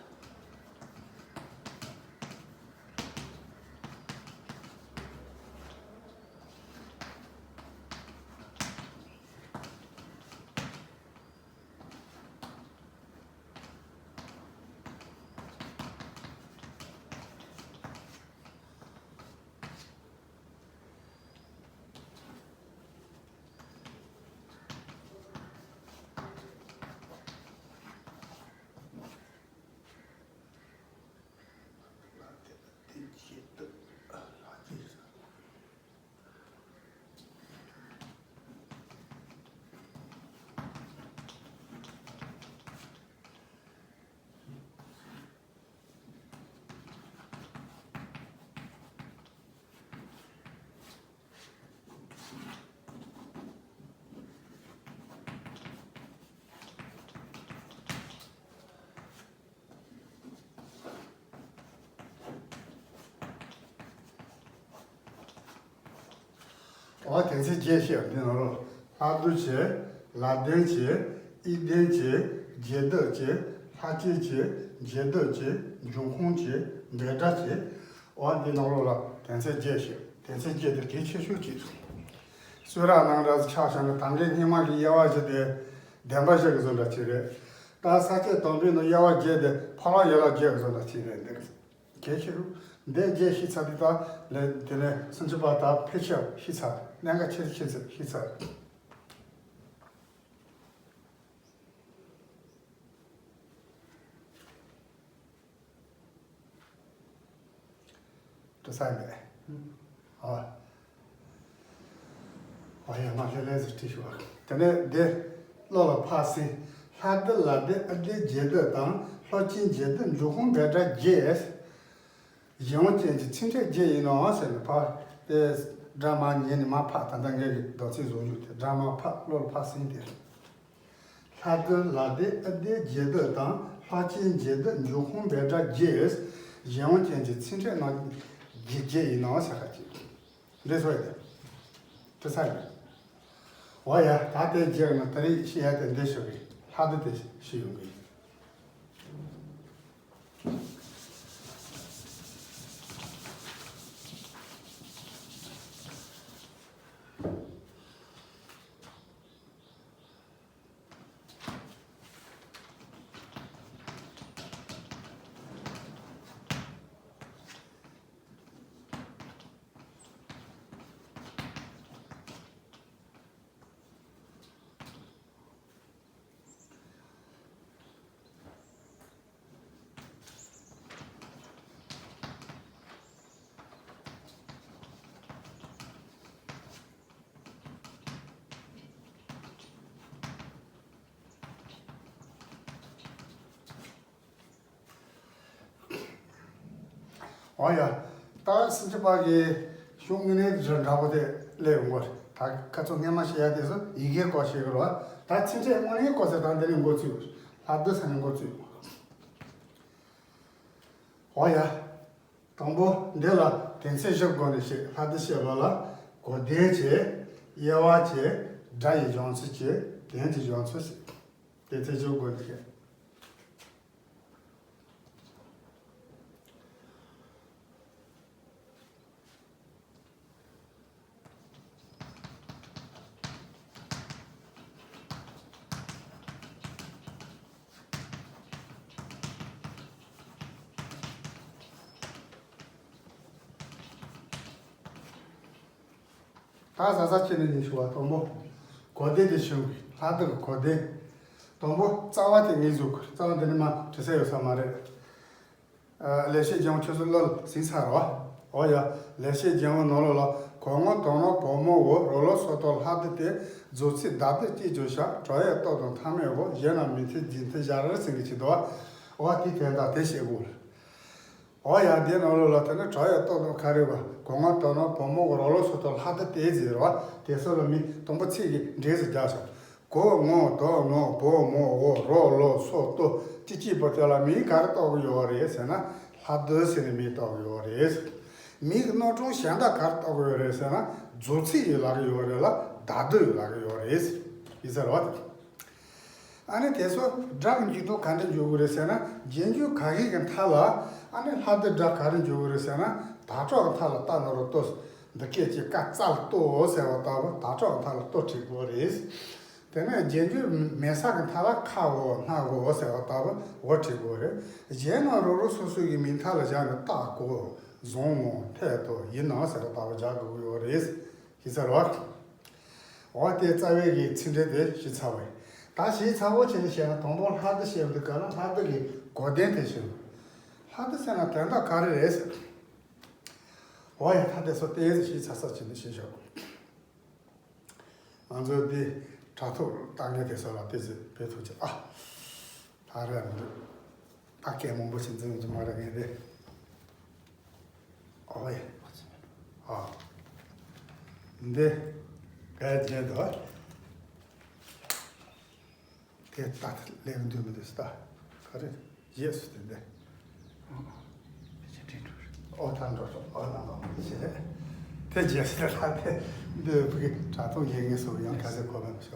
འོ་དེ་ཚེ་རྒྱས་བཤད་འདི་ནོར། ལྷ་བདུད་ཀྱི། ལ་ལྡན་གྱི། ཡིད་ལྡན་གྱི། རྒྱས་བསྡུས་ཀྱི། ལྷ་སྐྱེས་ཀྱི། རྗེས་ཟློས་ཀྱི། འབྱུང་ཁུངས་ཀྱི། འབྲེལ་སྒྲ་གྱི། འོ་འདི་ནོར་ལ་དེ་ཚེ་རྒྱས་བཤད་དེ་ཚེ་རྒྱས་དེ་གལ་ཆེ་ཤོས་ཅིག་རེད། གསུང་རབ་ནང་འདྲ་ཆགས་བཞག་ན་ད་འདྲའི་སྙན་མ་གི་དབྱེ་བ་བཞི་དེ་བདེན་པ་བཞི་གི་བཟོ་འདྲ་ཅིག་རེད། ད་ས་བཅད་དང་པོའི་ནང་དབྱེ་བ་བརྒྱད་དེ་ཕ་ལ་ཡ་ལ་བརྒྱད་གི་བཟོ་འདྲ་ཅིག་རེད་འདི། གལ་ཆེ་རུ། འདི་རྗེས་ཤེས་ཚར་དུས་ད་ལས་དེ་ནས་སུམ་ཅུ་པ་ད་ཕལ་ཆེར་ཤེས་ཚར། གནད་འགག་ཆེ་ཆེ་ཚོད་ཤེས་ཚར། དྲི་ས་མེད། ཨ། ཨ་ཡ་མ་ལྷས་ལྷས་སུ་དྲིས་ཞུ་བ། དེ་ནས་འདི་བློ་ལ་ཕར་ཟིན། ལྷ་བདུད་ལ་བདུད་ཨ་བདུད་རྒྱས་བསྡུས་དང་ལྷ་སྐྱེས་རྗེས་ཟློས་འབྱུང་ཁུངས་འབྲེལ་སྒྲ་བརྒྱད། གཞན་དབང་ཅན་གྱི་ཚིག་ཕྲད་བརྒྱད་ཡིན་ནོ་ཟེར་ནས་ཕར་དེ་སྒྲ་མ་ཉན་ནས་མ་ཕར་ད་ལྟ་ངས་ཀྱི་མདོ་ཚིག་བཟོ་རྒྱུ་དེ་སྒྲ་མ་ཕར་བློ་ལ་ཕར་ཟིན་ཏེ། ལྷ་བདུད་ལ་བདུད་ཨ་བདུད་རྒྱས་བསྡུས་དང་ལྷ་སྐྱེས་རྗེས་ཟློས་འབྱུང་ཁུངས་འབྲེལ་སྒྲ་བརྒྱད། གཞན་དབང་ཅན་གྱི་ཚིག་ཕྲད་རྣམས་བརྒྱད་བརྒྱད་ཡིན་ནོ་ཟེར་ཁ་ཅིག་འདི་ཚོ་ཡིན། དྲི་ས་ཡིན། འོ་ཡ་ད་དེ་རྗེས་ན་ད་རེས་ཤེས་ཡ་དེ་འདི་ཞུ་གི། ལྷ་བདུད་དེ་ཞུ་ཡོང་གི། འོ་ཡ། ད་སུམ་ཅུ་པ་གི་གཞུང་དངོས་གནས་རི་འདྲ་པོ་དེ་སླེབས་ཡོང་གི་རེད། ད་ཁ་ཚོ་སྔས་མ་བཤད་ཡ་དེ་ཚོ་ཡི་གེ་སྐོར་བཤད་གི་རེད་བ། ད་ཚིག་ཕྲད་དངོས་གནས་སྐོར་ཟེར་ད་འདི་ནས་འགོ་ཚུགས། ལྷ་བདུད་ས་ནས་འགོ་ཚུགས། འོ་ཡ། དང་པོ་འདི་ལ་དོན་ཚན་བཞིའི་སྒོ་ནས་བཤད། ལྷ་བདུད་བཤད་པ་ལ་གོ་དོན་བྱས། དབྱེ་བ་བྱས། སྒྲ་ཡི་བྱུང་ཚུལ་བྱས། དོན་གྱི་བྱུང་ཚུལ་བྱས། དོན་ཚན་བཞིའི་སྒོ་ནས་བཤད། ད་ཟ་ཟ་ཁྱེད་ནས་ཉིན་ཞུ་བ་དང་པོ། གོ་དོན་དེ་ཞུ་གི། ལྷ་བདུད་ཀྱི་གོ་དོན། དང་པོ་རྩ་བ་དེ་ངེས་བཟོ་དགོས། རྩ་བ་འདི་ནི་མ་དྲི་ས་ཡོད་ས་མ་རེད། ཨ། ལེགས་བཤད་ལྗང་ཁྱོད་ཚོ་བློ་ཟིན་ཚར་རོ། འོ་ཡ། ལེགས་བཤད་ལྗང་ནང་ལོགས་ལ་གོ་ངོ་དོན་རོ་བུ་མོ་འོ་རོ་ལོ་སོ་ཏོ་ལྷ་བདུད་དེ་རྫོགས་ཚིག་བདག་བདུད་ཅེས་བརྗོད་བྱ་དྲག་ཡོད་སྟོབས་དང་ཐ་མའི་འོ་གཞན་ལ་མི་མཐུན་འཇིག་མཐུན་བྱ་ར་ར་ཟིན་གི་ཆེད་དུ་བ། འོ་དེ་དོན་དག་དེ་བཤད་དགོས། འོ་ཡ། འདི་ནང་ལོགས་ལ་དེ་ནི་དྲག་ཡོད་སྟོབས་དང་ཁ་རེ་བ་གོ་ངོ་དོན་རོ་བུ་མོ་འོ་རོ་ལོ་སོ་ཏོ་ལྷ་བདུད་དེ་ཟེར་བ་དེ་སོགས་ལ་མི་དང་པོ་ཚིག་གི་འགྲེས་སུ་རྒྱག་བྱ། གོ་ངོ་དོན་རོ་བུ་མོ་འོ་རོ་ལོ་སོ་ཏོ་ཅི་གཅིག་པོ་དེ་ལ་མིང་ག་རེ་གཏོགས་ཀྱི་ཡོད་རེད་ཟེར་ན། ལྷ་རྡོ་ཟེར་ནས་མིང་བཏགས་ཡོད་རེད། མིང་གི་རྣམ་གྲངས་གཞན་དག་ག་རེ་བཏགས་ཡོད་རེད་ཟེར་ན། རྫོགས་ཚིག་ཡོད་ལབ་ཀྱི་ཡོད་རེད་ལ། བརྡ་སྡུད་ཡོད་ལབ་ཀྱི་ཡོད་རེད། ཡིན་ས་རེད་བ། ཨ་ནི་དེ་ཚོ་སྒྲ་གི་འཇུག་ལྡོག་ག་འདྲ་འཇུག་གི་རེད་ཟེར་ན། རྗེས་འཇུག་ག་གི་གི་མཐའ་ལ་ཨ་ནི་ལྷ་རྡོའི་སྒྲ་ག་རེ་འཇུག་གི་རེད་ཟེར་ན། ད་ཕྲག་གི་མཐའ་ལ་ཏ་ན་རོ་ཏོ། འདི་སྐད་ཅིག་ཀ་ཙ་ལ་ཏོ་ཟེར་བ་ལྟ་བུ། ད་ཕྲག་གི་མཐའ་ལ་ཏོ་བྲིས་དགོས་རེད། དེ་ནས་རྗེས་འཇུག་མེ་ས་གི་མཐའ་ལ་ཁ་འོ་སྔ་འོ་ཟེར་བ་ལྟ་བུ་འོ་བྲིས་དགོས་རེད། གཞན་རྣམས་རོ་རོ་སོ་སོ་གི་མིང་མཐའ་ལ་བཞག་ནས་ཏ་གོ་བཟང་ངོ་འཐད་དོ་ཡིན་ནོ་ཟེར་བ་ལྟ་བུ་རྒྱག་དགོས་ཀྱི་ཡོད་རེད། ཤེས་ཚར་བ། འོ་དེ་རྩ་བའི་གི་ཚིག་འགྲེལ་དེ་ཤེས་ཚར་བ་ཡིན། ད་ཤེས་ཚར་བོ་བྱས་ནས་བཤད་ན། དང་པོ་ལྷ་རྡོ་བཤད་པའི་སྐབས་ལ་ལྷ་རྡོ་གི་གོ་དོན་དེ་ཤེས། ལྷ་རྡོ་ཟེར་ན་དོན་དག་ག་རེ་རེད་ཟེར། འོ་ཡ། ད་དེ་ཚོ་ཏོག་ཙམ་ཤེས་ཚར་ཚར་བྱས་ནས་ཤེས་ཤོག་ང་ཚོ་འདི་དྲ་ཐོག་ལྟ་མཁན་དེ་ཚོ་ལ་ཏོག་ཙམ་ཕན་ཐོགས་ཀྱི། ཨ། ད་རེད་མི་འདུག་ད་སྐད་མང་པོ་ཞིག་འཛིན་གྱི་མ་རེད་ངས་འདི། ཨོ་ཡ། ཨ། འདི་ག་རེ་བྱས་འདུག་དེ་ལྟ་ལེགས་འདུག་མི་འདུག་ལྟ། ག་རེ་རྗེས་སུ་དེ་འདི། ཨོ་ད་འགྲོ་འགྲོ། ཨོ་ན་ན་ཞེས། དེ་རྗེས་སུ་ལྟ་དེ་འདི་བུ་གི་དྲ་ཐོག་ཡིན་ངེས་སུ་ཡང་ག་ཚོད་གོ་མེད་པ་ཞིག་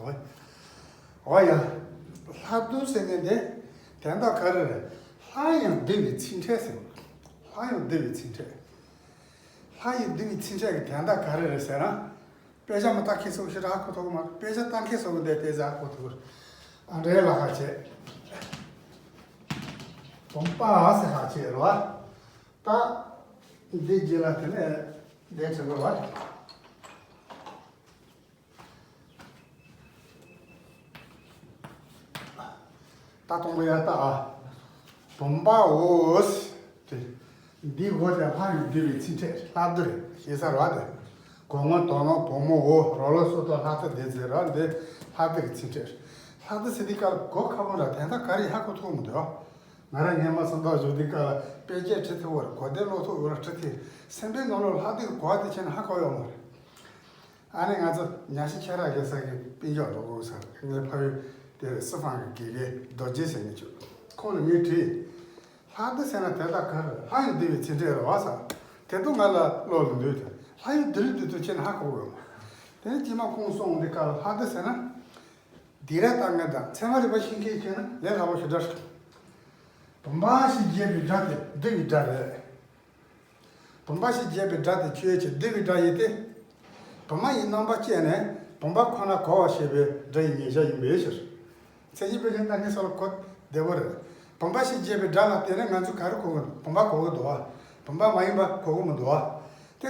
ཨོ་ཡ། ལྷ་རྡོ་ཟེར་མཁན་དེ་དོན་དག་ག་རེ་རེད། ལྷ་ཡང་བསྡུ་བའི་ཚིག་ཕྲད་ཟེར། ལྷ་ཡང་བསྡུ་བའི་ཚིག་ཕྲད། ལྷ་ཡང་བསྡུ་བའི་ཚིག་ཕྲད་ཀྱི་དོན་དག་ག་རེ་རེད་ཟེར་ན། དཔེ་ཆ་མ་ལྟ་མཁན་ཚོ་ཞེ་དྲག་ཧ་གོ་ཐུབ་ཀྱི་མ་རེད། དཔེ་ཆ་ལྟ་མཁན་ཚོ་གི་འདི་དེ་ཟ་ཧ་གོ་ཐུབ་ཀྱི་རེད། ཨ་འདྲའི་ལ་ཧ་བྱས། བུམ་པ་ཟེར་ཧ་བྱས་རེད་བ། ད་འདི་རྗེས་ལ་དེ་ནས་འདི་བྱེད་དགོས་བ། ད་དང་པོ་ཡར་ལྟ་ཨ། བུམ་པའོ། དེ། འདིའི་སྒོ་དེ་ལྷ་ཡང་བསྡུ་བའི་ཚིག་ཕྲད་ལྷ་རྡོ་རེད། ཤེས་ས་རེད་བ། དེ། གོ་ངོ་དོ་ནོ་བུ་མོ་འོ་རོ་ལོ་སོ་ཏོ་ལྷ་རྡོ་དེ་ཟེར་ར། འདི་ལྷ་རྡོ་གི་ཚིག་ཕྲད། ལྷ་རྡོ་ཟེར་དུས་སྐབས་གོ་ཁ་པོ་ར་དོན་དག་ག་རེ་ཧ་གོ་ཐུབ་མི་འདུག་ང་རང་སྔོན་མ་སུམ་རྟགས་བཞག་དུས་སྐབས་ལ་དཔེ་ཆ་ཁྲིད་ཐུབ་པ་རེད། གོ་བདེ་ཀློག་ཐུབ་པ་རེད། ཁྲིད་དུས་སེམས་པའི་ནང་ལོགས་ལྷ་རྡོ་གི་གོ་བ་དེ་ཁྱེད་ནི་ཧ་གོ་ཡོད་མ་རེད། ཨ་ནི་ང་ཚོ་ཉ་ཤི་ཁྱེད་རང་གི་ས་གི་པིན་ཅོག་འགྲོ་དགོས་ས་རེད། ངའི་ཕ་ཡུལ་དེ་སི་ཕང་གི་དགེ་རྒན་རྡོ་རྗེ་ཟེར་མཁན་ཅིག་ཁོང་ལ་ངས་དྲིས། ལྷ་རྡོ་ཟེར་ན་དོན་དག་ག་རེ་རེད། ལྷ་ཡང་བསྡུ་བའི་ཚིག་ཕྲད་རེད་བ་ཟེར། དེ་དུས་ང་ལ་བློ་ལ་འདུས་ཏེ། ལྷ་ཡང་བསྡུ་རུ་བསྡུ་དུས་ཁྱེད་ནི་ཧ་གོ་གི་ཡོད་མ་རེད། དེ་ནས་སྐྱེས་མ་ཁོང་སོང་འདི་ག་ལ་ལྷ་རྡོ་ཟེར་ན། སྡིགས་ར་བཏང་མཁན་དང་ཚད་མ་རིག་པ་ཤེས་མཁན་ཁྱེད་ནི་ལས་སླ་པོ་ཞེ་དྲག་རེད། བུམ་པ་ཞེས་བརྗོད་པའི་སྒྲ་དེ་བསྡུ་བའི་སྒྲ་རེད། བུམ་པ་ཞེས་བརྗོད་པའི་སྒྲ་དེ་ཆོས་ཅན་བསྡུ་བའི་སྒྲ་ཡིན་ཏེ། བུམ་པ་ཡི་རྣམ་པ་བཅད་ནས་བུམ་པ་ཁོ་ན་གོ་བར་བྱེད་པའི་སྒྲ་ཡི་ཉེར་བཞག་ཡིན་པའི་ཕྱིར། མཚན་ཉིད་པའི་ལྷན་ཐབས་ཀྱི་སོགས་ལ་གོ་བདེ་བོ་རེད། བུམ་པ་ཞེས་བརྗོད་པའི་སྒྲ་ལ་བརྟེན་ནས་ང་ཚོས་ག་རེ་གོ་གི་འདུག་བུམ་པ་གོ་གི་འདུག་བ། བུམ་པ་མ་ཡིན་པ་གོ་གི་མི་འདུག་བ། དེ་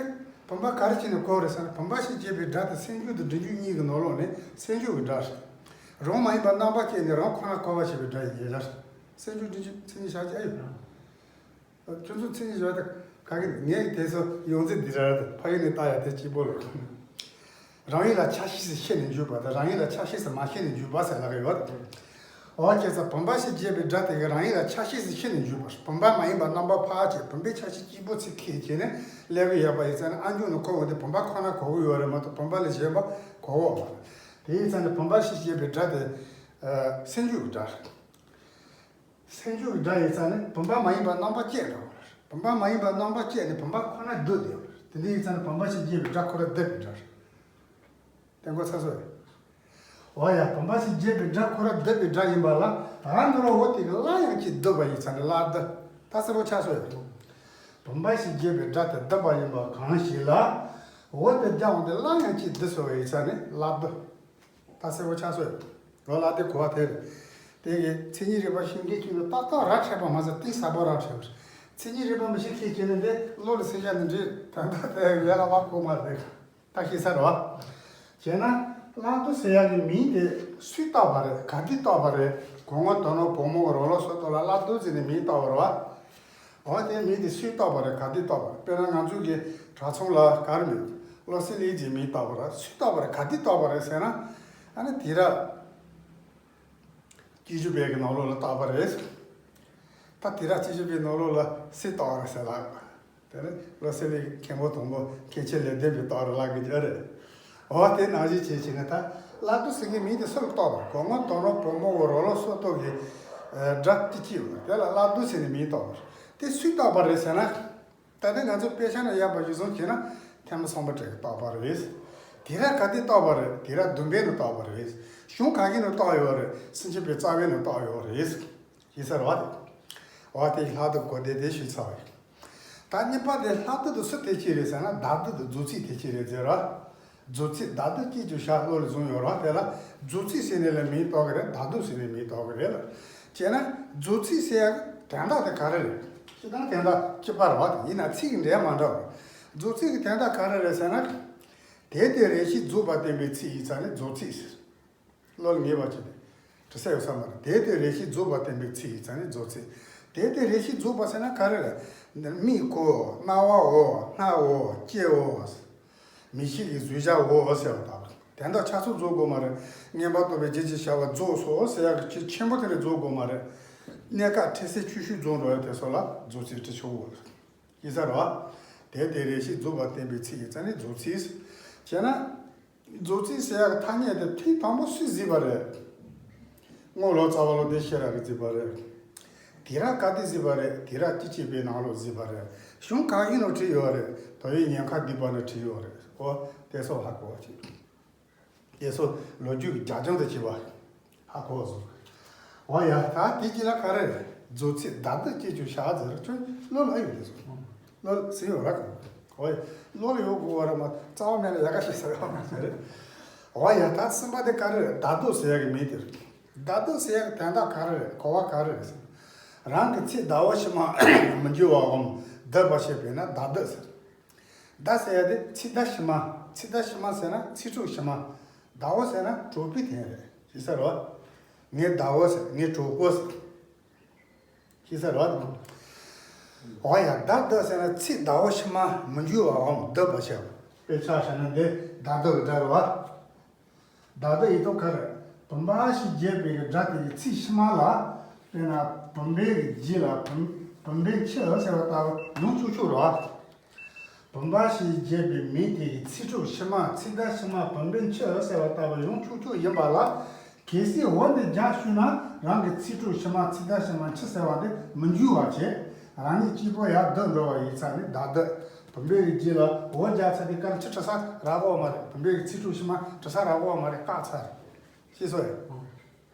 བུམ་པ་ག་རེ་བྱས་ནས་གོ་རེད་ཟེར་ན། བུམ་པ་ཞེས་བརྗོད་པའི་སྒྲ་དེ་སེམས་འཇུག་དང་སྒྲ་འཇུག་གཉིས་ཀྱི་ནང་ལོགས་ནས་སེམས་འཇུག་གི་སྒྲ་རེད། རང་མ་ཡིན་པ་རྣམ་པ་བཅད་ནས་རང་ཁོ་ན་གོ་བར་བྱེད་པའི་སྒྲ་ཡི་ཉེར་བཞག་རེད། སེམས་འཇུག་སྒྲ་འཇུག་མཚན་ཉིད་བཞག་ཅི་ཨེ་ཡོད། ཁྱོད་ཚོ་མཚན་ཉིད་བཞག་དེ་ག་གི་ངས་དེ་ཚོ་ཡོངས་འཛིན་འདི་ར་རེད། ཕ་ཡུལ་ནས་ལྟ་ཡ་དེ་གཅིག་པོ་ལ། རང་ཡུལ་ལ་ཆ་ཤས་སུ་ཤེས་ནས་འཇུག་པ་དང་། རང་ཡུལ་ལ་ཆ་ཤས་སུ་མ་ཤེས་ནས་འཇུག་པ་ཟེར་ལབ་ཀྱི་ཡོད། འོ་བྱས་ཙང་བུམ་པ་ཞེས་བརྗོད་པའི་སྒྲ་དེ་གིས་རང་ཡུལ་ལ་ཆ་ཤས་སུ་ཤེས་ནས་འཇུག་པ། བུམ་པ་མ་ཡིན་པ་རྣམ་པ་ཕལ་ཆེར་བུམ་པའི་ཆ་ཤས་གཅིག་པོ་ཚིག་ཁེགས་བྱས་ནས་སླེབས་ཀྱི་ཡོད་པ་ཡིན་ཙང་ནི། ཨ་འཇུག་ནི་གོ་འོང་དེ་བུམ་པ་ཁོ་ན་གོ་གི་ཡོད་རེད་མ་གཏོགས་བུམ་པ་ལས་གཞན་པ་གོ་གི་ཡོད་མ་རེད། དེ་ཡིན་ཙང་ནི་བུམ་པ་ཞེས་བརྗོད་པའི་སྒྲ་དེ་ཨ་སེམས་འཇུག་གི་སྒྲ་རེད། སེམས་འཇུག་གི་སྒྲ་ཡིན་ཙང་ནི་བུམ་པ་མ་ཡིན་པ་རྣམ་པ་བཅད་འདྲ་བོ་རེད། བུམ་པ་མ་ཡིན་པ་རྣམ་པ་བཅད་ནས་བུམ་པ་ཁོ་ན་བསྡུས་བསྡད་ཡོད་རེད། དེ་འདྲ་ཡིན་ཙང་ནི་བུམ་པ་ཞེས་བརྗོད་པའི་སྒྲ་ཁོ་རང་བསྡུས་པའི་སྒྲ་རེད། དེ་གོ་ཚར་སོང་ངས། འོ་ཡ། བུམ་པ་ཞེས་བརྗོད་པའི་སྒྲ་ཁོ་རང་བསྡུས་པའི་སྒྲ་ཡིན་པ་ལ། ད་ང་ཚོ་འོ་དེ་གི་སླར་ཡང་གཅིག་བསྡུས་པ་ཡིན་ཙང་ནི་སླར་བསྡུ། ད་གསལ་པོ་ཆགས་སོང་ངས། བུམ་པ་ཞེས་བརྗོད་པའི་སྒྲ་དེ་བསྡུས་པ་ཡིན་པ་གང་ཞིག་ལ། འོ་དེ་རྒྱབ་འོང་དེ་སླར་ཡང་གཅིག་བསྡུས་སོང་བ་ཡིན་ཙང་ནི་སླར་བསྡུ། ད་གསལ་པོ་ཆགས་སོང་ངས། ལོ་ལ་དེ་གོ་བ་དེ་རེད། དེ་གི་མཚན་ཉིད་རིག་པ་ཤེས་མཁན་ཅིག་ནི་ཏག་ཏག་ར་འཕྲོད་པ་མ་ཟད་གཏིང་ཟབ་པོ་ར་འཕྲོད་པ་རེད། མཚན་ཉིད་རིག་པ་མི་ཤེས་མཁན་ཅིག་ནི་འདི་བློ་ལ་སེམས་ཤར་ནི་འདྲ་ད་ལྟ་དེ་ཡག་པ་གོ་མ་རེད། ད་ཤེས་ཚར་བ། བྱས་ན་སླར་བསྡུ་ཟེར་ཡག་གི་མིང་དེ་སུས་བཏགས་པ་རེད། ག་དུས་བཏགས་པ་རེད། གོ་ངོ་དོ་ནོ་བུ་མོ་རོ་ལོ་སོ་ཏོ་ལ་སླར་བསྡུ་ཟེར་ནས་མིང་བཏགས་པ་རེད་བ། འོ་དེའི་མིང་དེ་སུས་བཏགས་པ་རེད། ག་དུས་བཏགས་པ་རེད། དཔེར་ན་ང་ཚོའི་གི་དྲ་ཚོང་ལ་ག་རེ་མིང་བློ་གསལ་ལགས་ཀྱིས་མིང་བཏགས་པ་རེད། སུས་བཏགས་པ་རེད། ག་དུས་བཏགས་པ་རེད་ཟེར་ན། ཨ་ནི་དེ་ར་སྐྱིད་ཤོད་པའི་གི་ནང་ལོགས་ལ་བཏགས་པ་རེད། ད་དེ་ར་སྐྱིད་ཤོད་པའི་ནང་ལོགས་ལ་སུས་བཏགས་པ་རེད་ཟེར་ལབ། དེ་ནི་བློ་གསལ་ལགས་ཀྱིས་མཁན་པོ་དང་པོ་མཁན་ཆེན་ལེགས་ལྡན་པས་བཏགས་རེད་ལབ་གི་ཨ་རེད། འོ་དེ་ནང་བཞིན་བྱས་བྱས་ནས་ད་སླར་བསྡུ་ཟེར་མཁན་མིང་དེ་སུ་ལ་བཏགས་པ་རེད། གོ་ངོ་དོ་ནོ་བུ་མོ་འོ་རོ་ལོ་སོ་ཏོ་གི་སྒྲ་ཏི་ཅི་ཡོད་རེད། དེ་ལ་སླར་བསྡུ་ཟེར་ནས་མིང་བཏགས་པ་རེད། དེ་སུས་བཏགས་པ་རེད་ཟེར་ན། ད་ལྟ་ང་ཚོ་དཔེ་ཆ་ནང་ཡོད་པ་གཞིར་བཟུང་བྱས་ན་ཐེག་དམན་སམ་བྷོ་ཊས་བཏགས་པ་རེད། དེ་ར་ག་དུས་བཏགས་པ་རེད། དེ་ར་བདུན་པའི་ནང་བཏགས་པ་རེད། གཞུང་ག་གི་ནང་བཏགས་ཡོད་རེད། སེམས་བསྐྱེད་པའི་རྩ་བའི་ནང་བཏགས་ཡོད་རེད། ཡིན་ས་རེད་བ། དེ་བ་དེ་ལྷག་བསྡུས་གོ་བདེ་བདེ་ཞུས་ཚར་བ་ཡིན། ད་གཉིས་པ་དེ་ལྷག་བསྡུས་དེ་སུ་དེ་ཅི་རེད་ཟེར་ན། བརྡ་བསྡུས་དེ་རྫོགས་ཚིག་དེ་ཅི་རེད་ཟེར་ར། རྫོགས་ཚིག་བརྡ་བསྡུས་གཅིག་ཀྱང་བཞག་བློ་ལ་བཟུང་ཡོད་ར། དེ་ལ་རྫོགས་ཚིག་ཟེར་ནས་ལ་མིང་བཏགས་ཀྱི་རེད། བརྡ་བསྡུས་ཟེར་ནས་མིང་བཏགས་ཀྱི་རེད་ལ། བྱས་ན་རྫོགས་ཚིག་ཟེར་ཡག་དོན་དག་དེ་ག་རེ་རེད། སྤྱིར་བཏང་དོན་དག་གཅིག་པ་རེད་བ། ཡིན་ན་ཚིག་གི་འགྲེལ་མ་འདྲ་བ། རྫོགས་ཚིག་གི་དོན་དག་ག་རེ་རེད་ཟེར་ན། དེ་དེ་རེ་ཞིག་རྫོགས་པ་བསྟན་པའི་ཚིག་ཡིན་ཙང་ནི་རྫོགས་ཚིག་ཟེར། བློ་ལ་ངེས་པ་ཅིག་དེ་དྲི་ས་ཡོད་ས་མ་རེད། དེ་དེ་རེ་ཞིག་རྫོགས་པ་བསྟན་པའི་ཚིག་ཡིན་ཙང་ནི་རྫོགས་ཚིག་དེ་དེ་རེ་ཞིག་རྫོགས་པ་ཟེར་ན་ག་རེ་རེད། མིག་གོ། རྣ་བའོ། སྣའོ། ལྕེའོ། མིག་ཤེས་ཀྱི་གཟུགས་བྱ་འོ་ཟེར་བ་དང་། དོན་དག་ཆ་ཚང་རྫོགས་དགོས་མ་རེད། མངོན་པར་རྟོགས་པའི་རྒྱུད་ཀྱི་བྱ་བ་རྫོགས་སོ་ཟེར་ཡག་གི་ཆེ་ཆེན་པོ་དེ་རེ་རྫོགས་དགོས་མ་རེད། གནས་སྐབས་འཕྲལ་སེལ་ཆོས་སྤྱོད་རྫོགས་འགྲོ་ཡག་དེ་ཚོ་ལ་རྫོགས་ཚིག་འབྲི་ཆོག་གོ། ཡིན་ས་རེད་བ། དེ་དེ་རེ་ཞིག་རྫོགས་པ་བསྟན་པའི་ཚིག་ཡིན་ཙང་ནི་རྫོགས་ཚིག་བྱས་ན། རྫོགས་ཚིག་ཟེར་ཡག་གི་ཐ་སྙད་དེ་ཐེངས་དང་པོ་སུས་གཟིགས་པ་རེད། རྔོག་ལོ་ཙཱ་བ་ལོ་དེ་ཤེས་རབ་ཀྱིས་གཟིགས་པ་རེད། དེ་ར་ག་དུས་གཟིགས་པ་རེད། དེ་ར་ཅི་བྱེད་པའི་ནང་ལོགས་གཟིགས་པ་རེད། གཞུང་གང་ཡིན་ནོ་བྲིས་ཡོད་རེད། དོལ་པོའི་ཉེན་ཁ་བསྡུས་པ་ནི་བྲིས་ཡོད་རེད། འོ་དེ་ཚོ་ཧ་གོ་བ་བྱེད། དེ་ཚོ་ལོ་རྒྱུས་ཀྱི་རྒྱབ་ལྗོངས་དུ་བྱེད་པ་ཧ་གོ་བ་བཟོ། འོ་ཡ། ད་དེ་གཅིག་ལ་ག་རེ་རེད། རྫོགས་ཚིག་བརྡ་བསྡུས་གཅིག་ཀྱང་བཞག་ཟེར་ཁྱོད་བློ་ལ་ཨེ་ཡོད་དེ་ཚོ། བློ་ལ་ཟིན་ཡོད་ར་གོ། འོ་ཡ། བློ་ལ་ཡོད་དགོས་བ་ར་མ་རྩ་བ་མེད་ལ་ཡག་ག་ཞིག་ཟེར་བ་མ་ཟེར། འོ་ཡ། ད་གསུམ་པ་དེ་ག་རེ་རེད། བརྡ་བསྡུས་ཟེར་ཡག་གི་མིང་དེ་རེད། བརྡ་བསྡུས་ཟེར་ཡག་གི་དོན་དག་ག་རེ་རེད། གོ་བ་ག་རེ་རེད་ཟེར། རང་གི་ཚིག་ཟླ་བོ་ཕྱི་མ་མི་འགྱུར་བའམ་བསྡུ་བར་བྱེད་པས་ན་བརྡ་བསྡུས་ཟེར། བརྡ་ཟེར་ཡག་དེ་ཚིག་ཟླ་ཕྱི་མ། ཚིག་ཟླ་ཕྱི་མ་ཟེར་ན་ཚིག་གྲོགས་ཕྱི་མ། ཟླ་བོ་ཟེར་ན་གྲོགས་པོའི་དོན་རེད། ཤེས་ས་རེད་བ། ངའི་ཟླ་བོ་ཟེར། ངའི་གྲོགས་པོ་ཟེར། ཤེས་ས་རེད་བ། འོ་ཡ། བརྡ་བསྡུས་ཟེར་ན་ཚིག་ཟླ་བོ་ཕྱི་མ་མི་འགྱུར་བའམ་བསྡུ་བར་བྱ་བ། དཔེར་ཆ་བཞག་ན་འདི་བརྡ་བསྡུས་ཀྱི་སྒྲ་རེད་བ། བརྡ་བསྡུས་ཡིག་ཐོག་ག་རེ། བུམ་པ་ཞེས་བརྗོད་པའི་སྒྲ་དེ་ཡི་ཚིག་ཕྱི་མ་ལ། དཔེར་ན་བུམ་པའི་རྗེས་ལ་བུམ་བུམ་པའི་མཆུ་ཟེར་བ་ལྟ་བུ་ཡོང་ཆོག་ཆོག་རེད་བ། བུམ་པ་ཞེས་བརྗོད་པའི་མིང་དེ་ཡི་ཚིག་གྲོགས་ཕྱི་མ། ཚིག་ཟླ་ཕྱི་མ་བུམ་པའི་མཆུ་ཟེར་བ་ལྟ་བུ་ཡོང་ཆོག་ཆོག་ཡིན་པ་ལ། གལ་སྲིད་འོ་འདི་རྒྱག་ཤུགས་ན་རང་གི་ཚིག་གྲོགས་ཕྱི་མ། ཚིག་ཟླ་ཕྱི་མ་མཆུ་ཟེར་བ་འདི་མི་འགྱུར་བར་བྱེད། རང་ཉིད་གཅིག་པོ་ཡར་བསྡུ་འགྲོ་བ་ཡིན་ཙང་ནི་བརྡ་བསྡུས། བུམ་པའི་རྗེས་ལ་འོ་རྒྱག་ཚར་དུས་སྐབས་མཆུ་བྲི་ས་རག་གོ་མ་རེད། བུམ་པའི་ཚིག་གྲོགས་ཕྱི་མ་བྲི་ས་རག་གོ་མ་རེད། བཀག་ཚར་རེད། ཤེས་སོང་ཡ།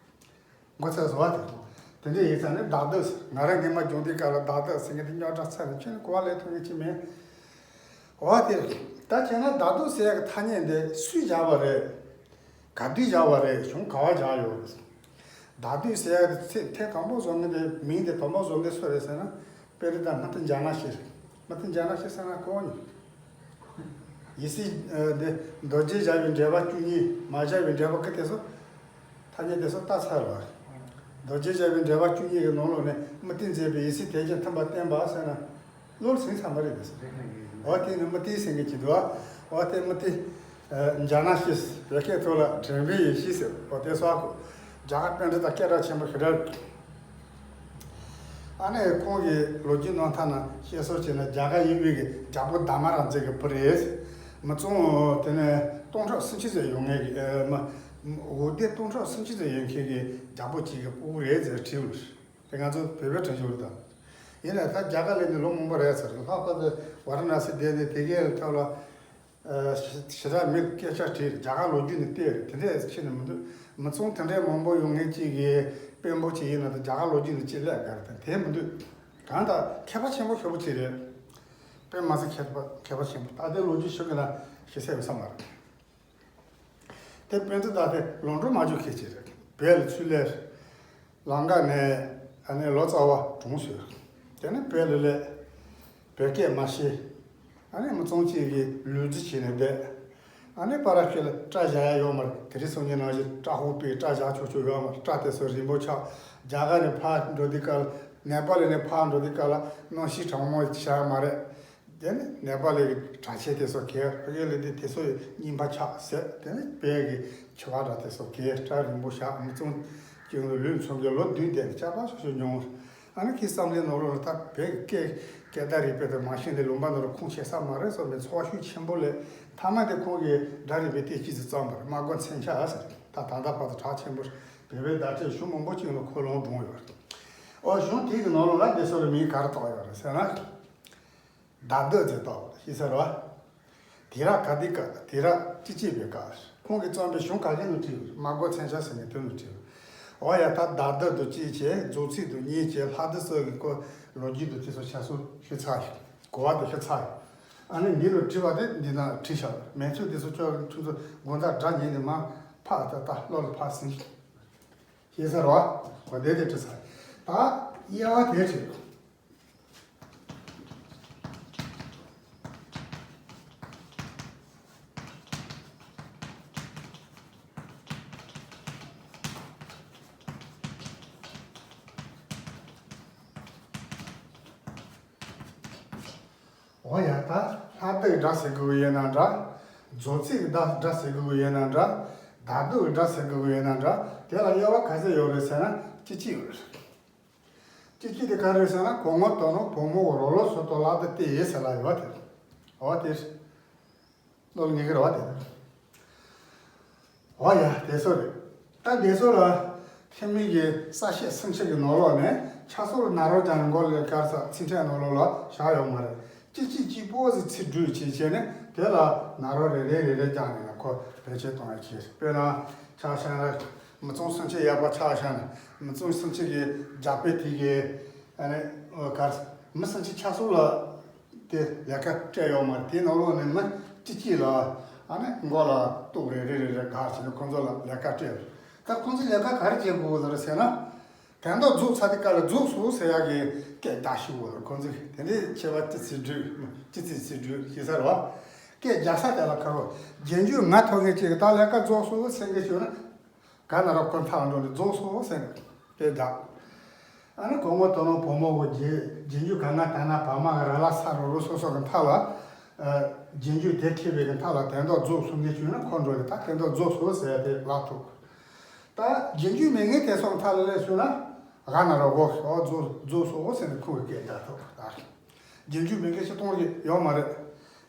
མགོ་ཚོས་བཟོ་བ་དེ། དེ་འདྲ་ཡིན་ཙང་ནི་བརྡ་བསྡུས། ང་རང་སྔོན་མ་སྦྱོང་དུས་སྐབས་ལ་བརྡ་བསྡུས་ཟེར་མཁན་དེ་རྙོག་དྲ་ཚ་ནས་ཁྱོན་ནས་གོ་བ་ལེན་ཐུབ་མཁན་ཅིག་མེད། འོ་དེ་རེད། ད་བྱས་ན་བརྡ་བསྡུས་ཟེར་ཡག་གི་ཐ་སྙད་འདི་སུས་བཞག་པ་རེད། ག་དུས་བཞག་པ་རེད། གཞུང་ག་བ་བཞག་ཡོད་རེད། བརྡ་བསྡུས་ཟེར་ཡག་གི་ཚིག་ཐེངས་དང་པོ་བཟོ་མཁན་དེ། མིང་དེ་དང་པོ་བཟོ་མཁན་དེ་སུ་རེད་ཟེར་ན། དཔོན་རིགས་དང་སྨྲ་བསྟོད་འཇག་སྣང་ཞེས། སྨྲ་བསྟོད་འཇག་སྣང་ཞེས་ཟེར་ན་གོ་མྱོང་། ཡི་སི་འདི་མདོ་རྒྱུད་བཞག་པའི་འགྲེལ་པ་བཅུ་གཉིས། མ་བཞག་པའི་འགྲེལ་པ་ཀི་དེ་ཚོ། ཐ་སྙད་དེ་ཚོ་ལྟ་ཚར་བ། མདོ་རྒྱུད་བཞག་པའི་འགྲེལ་པ་བཅུ་གཉིས་ཀྱི་ནང་ལོགས་ནས་དམིགས་གཏད་མཛད་པའི་ཡི་སི་དེ་ཀྱང་མཐུན་པར་བསྟན་པ་ཟེར་ན། བློར་ཟིན་ཚར་མ་རེད་དེ་ཚོ། འོ་དེ་ནི་དམིགས་གཏད་ཟེར་མཁན་གྱི་འདུག་བ། འོ་དེ་དམིགས་གཏད་འཇག་སྣང་ཞེས། བོད་སྐད་ཐོག་ལ་དྲན་པའི་ཡེ་ཤེས་ཟེར། འོ་དེ་སོགས་གོ། རྒྱ་གར་པཎྜི་ཏ་སྐད་གྲགས་ཆེན་པོ་ཞེ་དྲག་ཨ་ནི་ཁོང་གི་ལོ་རྒྱུས་རྣམ་ཐར་ནང་བཤད་སྲོལ་བྱས་ན། རྒྱ་གར་ཡུལ་དབུས་ཀྱི་རྒྱལ་པོ་དྷ་མ་ར་ཛ་གི་བུ་རེད། མི་ཚང་དེ་ནས་སྟོང་ཕྲག་སུམ་ཅུ་ཙམ་ཡོད་མཁན་གྱི། ཨ་མ། འོ་དེ་སྟོང་ཕྲག་སུམ་ཅུ་ཙམ་ཡོད་མཁན་གྱི་རྒྱལ་པོ་གཅིག་གི་སྤུ་གུ་རེད་ཟེར་བྲིས་ཡོད་རེད། དེ་ང་ཚོ་བོད་པའི་དྲན་གཞི་རེད་ད། ཡིན་ནའང་ད་རྒྱ་གར་སླེབས་ནས་ལོ་མང་པོ་རེད་ཚར། ལྷག་པར་དུ་ཝཱ་ར་ཎ་སི་བསྡད་ནས་དེ་གའི་ཐོག་ལ། ཨ། ཞེ་དྲག་མི་སྐད་ཆ་དྲིས། རྒྱ་གར་ལོ་རྒྱུས་ནི་བལྟས་རེད། དེ་འདྲས་ཁྱེད་ནི་མི་འདུག་མི་ཚང་དེ་འདྲས་མང་པོ་ཡོང་མཁན་གཅིག་གིས་དཔོན་པོ་གཅིག་ཡིན་ན། ད་རྒྱ་གར་ལོ་རྒྱུས་ནི་ཅི་ལས་དགར་དེ་དེ་མི་འདུག་གང་ལྟར་མཁས་པ་ཆེན་པོ་ཞེ་པོ་ཅིག་རེད། དཔེ་མ་སྲིད་མཁས་པ་མཁས་པ་ཆེན་པོ། ད་ལྟའི་ལོ་རྒྱུས་ཞུ་གི་ན་ཞེ་ས་ཡོད་ས་མ་རེད། དེ་དཔོན་ཚོ་ད་ལྟའི་ལོ་འགྲོ་མ་འཇུག་མཁན་ཅིག་རེད། བོད་ལ་ཚུར་སླེབས། ལམ་ཁ་ནས་ཨ་ནི་ལོ་ཙཱ་བ་གྲོངས་སོང་། དེ་ནས་བོད་ལ་སླེབས། བོད་སྐད་མ་ཤེས། ཨ་ནི་མི་ཚང་གཅིག་གིས་ལུས་རྩལ་བྱས་ནས་བསྡད། ཨ་ནི་ཕར་ར་ཁྱོད་ལ་སྐྲ་བཞར་ཡ་ཡོད་མ་རེད། དེ་རིང་སང་ཉིན་ནང་བཞིན་སྐྲ་ཕོག་པའི་སྐྲ་བཞར་ཆོག་ཆོག་ཡོད་མ་རེད། སྐྲ་དེ་ཚོ་རིང་པོ་ཆགས། རྒྱ་གར་ནས་ཕར་འགྲོ་དུས་སྐབས་ལ། ནེ་པཱལ་ནས་ཕར་འགྲོ་དུས་སྐབས་ལ་གནམ་གཤིས་གྲང་མོ་ཆགས་མ་རེད། དེ་ནས་ནེ་པཱལ་གྱི་གྲྭ་ཆས་དེ་ཚོ་གྱོན། ཕ་གིར་སླེབས་དུས་དེ་ཚོ་རྙིང་པ་ཆགས་ཟེར། དེ་ནས་བོད་ཀྱི་ཕྱུ་པ་འདྲ་དེ་ཚོ་གྱོན། སྐྲ་རིང་པོ་བཞར། མི་ཚང་གཅིག་ལ་ལུས་མཚམས་ཀྱི་ལོ་བདུན་དེ་ནས་སྐྱག་པ་ཤོར་ཤོར་མྱོང་། ཨ་ནི་ཁོའི་བསམ་བློའི་ནང་ལོགས་ལ་ད་བོད་ཀྱི་སྐད་སྐད་བརྡ་རིག་པ་དེ་མ་ཤེས་ནས་ལུང་པ་ནང་ལ་ཁུངས་འཁྱོལ་ས་མ་རེད་བསམ་པའི་ཚོར་བ་ཤུགས་ཆེན་པོ་སླེབས། མཐའ་མ་དེ་ཁོང་གིས་སྒྲ་རིག་པའི་བསྟན་བཅོས་ཅིག་བརྩམས་པ་རེད། སྨྲ་སྒོ་མཚོན་ཆ་ཟེར། ད་ད་ལྟ་བར་དུ་གྲགས་ཆེན་པོ་རེད། བོད་པའི་བརྡ་སྤྲོད་གཞུང་མང་པོ་ཅིག་ལ་ཁོ་ལུང་དྲངས་ཡོད་རེད། ཨོ་གཞུང་དེ་གི་ནང་ལོགས་ལ་འདི་ཚོ་ལ་མིང་ག་རེ་བཏགས་ཡོད་རེད་ཟེར་ན། ཟླ་སྡུད་ཅེས་བཏགས་ཤེས་ས་རེད་བ། དེ་ར་ག་དེ་ག་དེ་ར་ཅི་ཅི་བའི་ག་ཁོང་གིས་བརྩམས་པའི་གཞུང་ག་གེ་ནང་བྲིས་ཡོད། མ་གོ་མཚོན་ཆ་ཟེར་ནས་དོན་ལ་བྲིས་ཡོད། འོ་ཡ་ད་ཟླ་སྡུད་དུ་གཅིག་བྱས། རྫོགས་ཚིག་ཏུ་གཉིས་བྱས། ལྷག་སྡུད་སོགས་ཀྱི་སྐོར་ལོ་རྒྱུས་དུ་དེ་ཚོ་ཆ་སོ་ཤི་ཚ་ཡོད། གོ་བ་དུ་ཤི་ཚ་ཡོད། ཨ་ནི་འདི་ལ་བྲིས་པ་དེ་འདི་ན་བྲིས་བཞག་མེད་ཚུལ་དེ་ཚོ་ཁྱོད་ཁྱོད་ཚོ་དགོང་དག་སྒྲ་ཉན་ནས་མ་ཕ་ད་ད་བློ་ལ་ཕ་ཟིན། ཤེས་ས་རོ། གོ་བདེ་དེ་བྲིས་ས། ད་དབྱེ་བ་དེ་བྲིས། འོ་ཡ་ད་ལྷག་སྡུད་སྒྲ་ཟེར་དགོས་ཀྱི་ཡོད་ན་འདྲ། རྫོགས་ཚིག་སྒྲ་སྒྲ་ཟེར་དགོས་ཀྱི་ཡོད་ན་འདྲ། ཟླ་སྡུད་སྒྲ་ཟེར་དགོས་ཀྱི་ཡོད་ན་འདྲ། དེ་ལ་དབྱེ་བ་ག་ཚོད་ཡོད་རེད་ཟེར་ན་གཅིག་གཅིག་ཡོད་རེད། གཅིག་གཅིག་དེ་ག་རེ་ཟེར་ན་གོ་ངོ་དོ་ནོ་བོ་མོ་བོ་རོ་ལོ་སོ་ཏོ་ལ་དེ་ཏེ་ཡེ་ཟེར་ལ་ཡོད་དེ། འོ་དེ་ལོ་ལ་ངེས་ཀྱི་རེད་བ་དེ། འོ་ཡ་དེ་ཚོ་རེད། ད་དེ་ཚོ་ལ་ཐེ་མི་གི་ས་བཤད་སུམ་ཅུ་གི་ནང་ལོགས་ནས་ཆ་སོར་ན་རོ་ཅང་མགོ་ལ་གར་ས་ཚིག་ཕྲད་ནང་ལོགས་ལ་བཞག་ཡོད་མ་རེད། གཅིག་གཅིག་གཅིག་པོ་ཟིག་ཚིག་སྦྲུས་བྱས་བྱས་ནས་དེ་ལ་ན་རོ་རེ་རེ་རེ་རེ་རྒྱག་ནས་ལ་ཁོ་བེད་སྤྱོད་གཏོང་ཡ་བྱས། དཔེར་ན་ཆ་བཞག་ན་མི་ཚང་སུམ་ཅུ་ཡག་པ་ཆ་བཞག་ན་མི་ཚང་སུམ་ཅུ་གི་རྒྱག་དཔེ་དེ་གི་ཨ་ནི་གར་མི་སུམ་ཅུ་ཆ་སོགས་ལ་དེ་ལས་ཀ་སྤྲད་ཡོད་མ་རེད། དེ་ནང་ལོགས་ནས་མི་གཅིག་གཅིག་ལ་ཨ་ནི་མགོ་ལ་ཏོག་རེ་རེ་རེ་རེ་གར་བྱས་ནས་ཁོང་ཚོ་ལ་ལས་ཀ་སྤྲད་ཡོད། ད་ཁོང་ཚོས་ལས་ཀ་ག་རེ་བྱེད་དགོས་ལ་ཟེར་ན། དོན་དག་རྫོགས་ཚར་དུས་སྐབས་ལ་རྫོགས་སོ་ཟེར་ཡག་གི་སྐད་བརྡ་ཞིག་ཡོད་རེད། ཁོང་ཚོས་དེ་འདྲའི་ཆེ་བ་ཅི་ཚིག་སྦྲུས་ཅི་ཚིག་ཚིག་སྦྲུས་ཤེས་ས་རེད་བ། སྐད་རྒྱག་ས་དེ་ལ་ཁ་རོ་རྗེས་འཇུག་ང་ཐོག་ངེས་ཅིག་ད་ལས་ཀ་རྫོགས་སོ་ཟེར་གི་ཞུ་ན། ག་ན་རོ་ཁོ་མཐའ་འགྲོ་ནས་རྫོགས་སོ་ཟེར་ནས་དེ་བདག་ཨ་ནི་གོ་ངོ་དོ་ནོ་བོ་མོ་བོ་རྗེས་རྗེས་འཇུག་ག་ང་ད་ན་བ་མ་ག་ར་ལ་ས་རོ་རོ་སོ་སོ་གི་མཐའ་ལ། རྗེས་འཇུག་དེ་ཁེ་བའི་གི་མཐའ་ལ་དོན་དག་རྫོགས་སོ་ངེས་ཞུས་ན་ཁོ་འགྲོ་ནས་ད་དོན་དག་རྫོགས་སོ་ཟེར་ཏེ་ལབ་ཐུབ། ད་རྗེས་འཇུག་མེད་ངེས་དེ་སོང་མཐའ་ལ་ལས་ཞུས་ན་ག་ན་རོ་གོ་ཤོ་རྫོགས་རྫོགས་སོ་ཟེར་ནས་ཁོ་གི་སྐད་བདག་ཐུབ་ད། རྗེས་འཇུག་མེད་མཁན་ཞིག་གཏོང་གི་ཡོད་མ་རེད།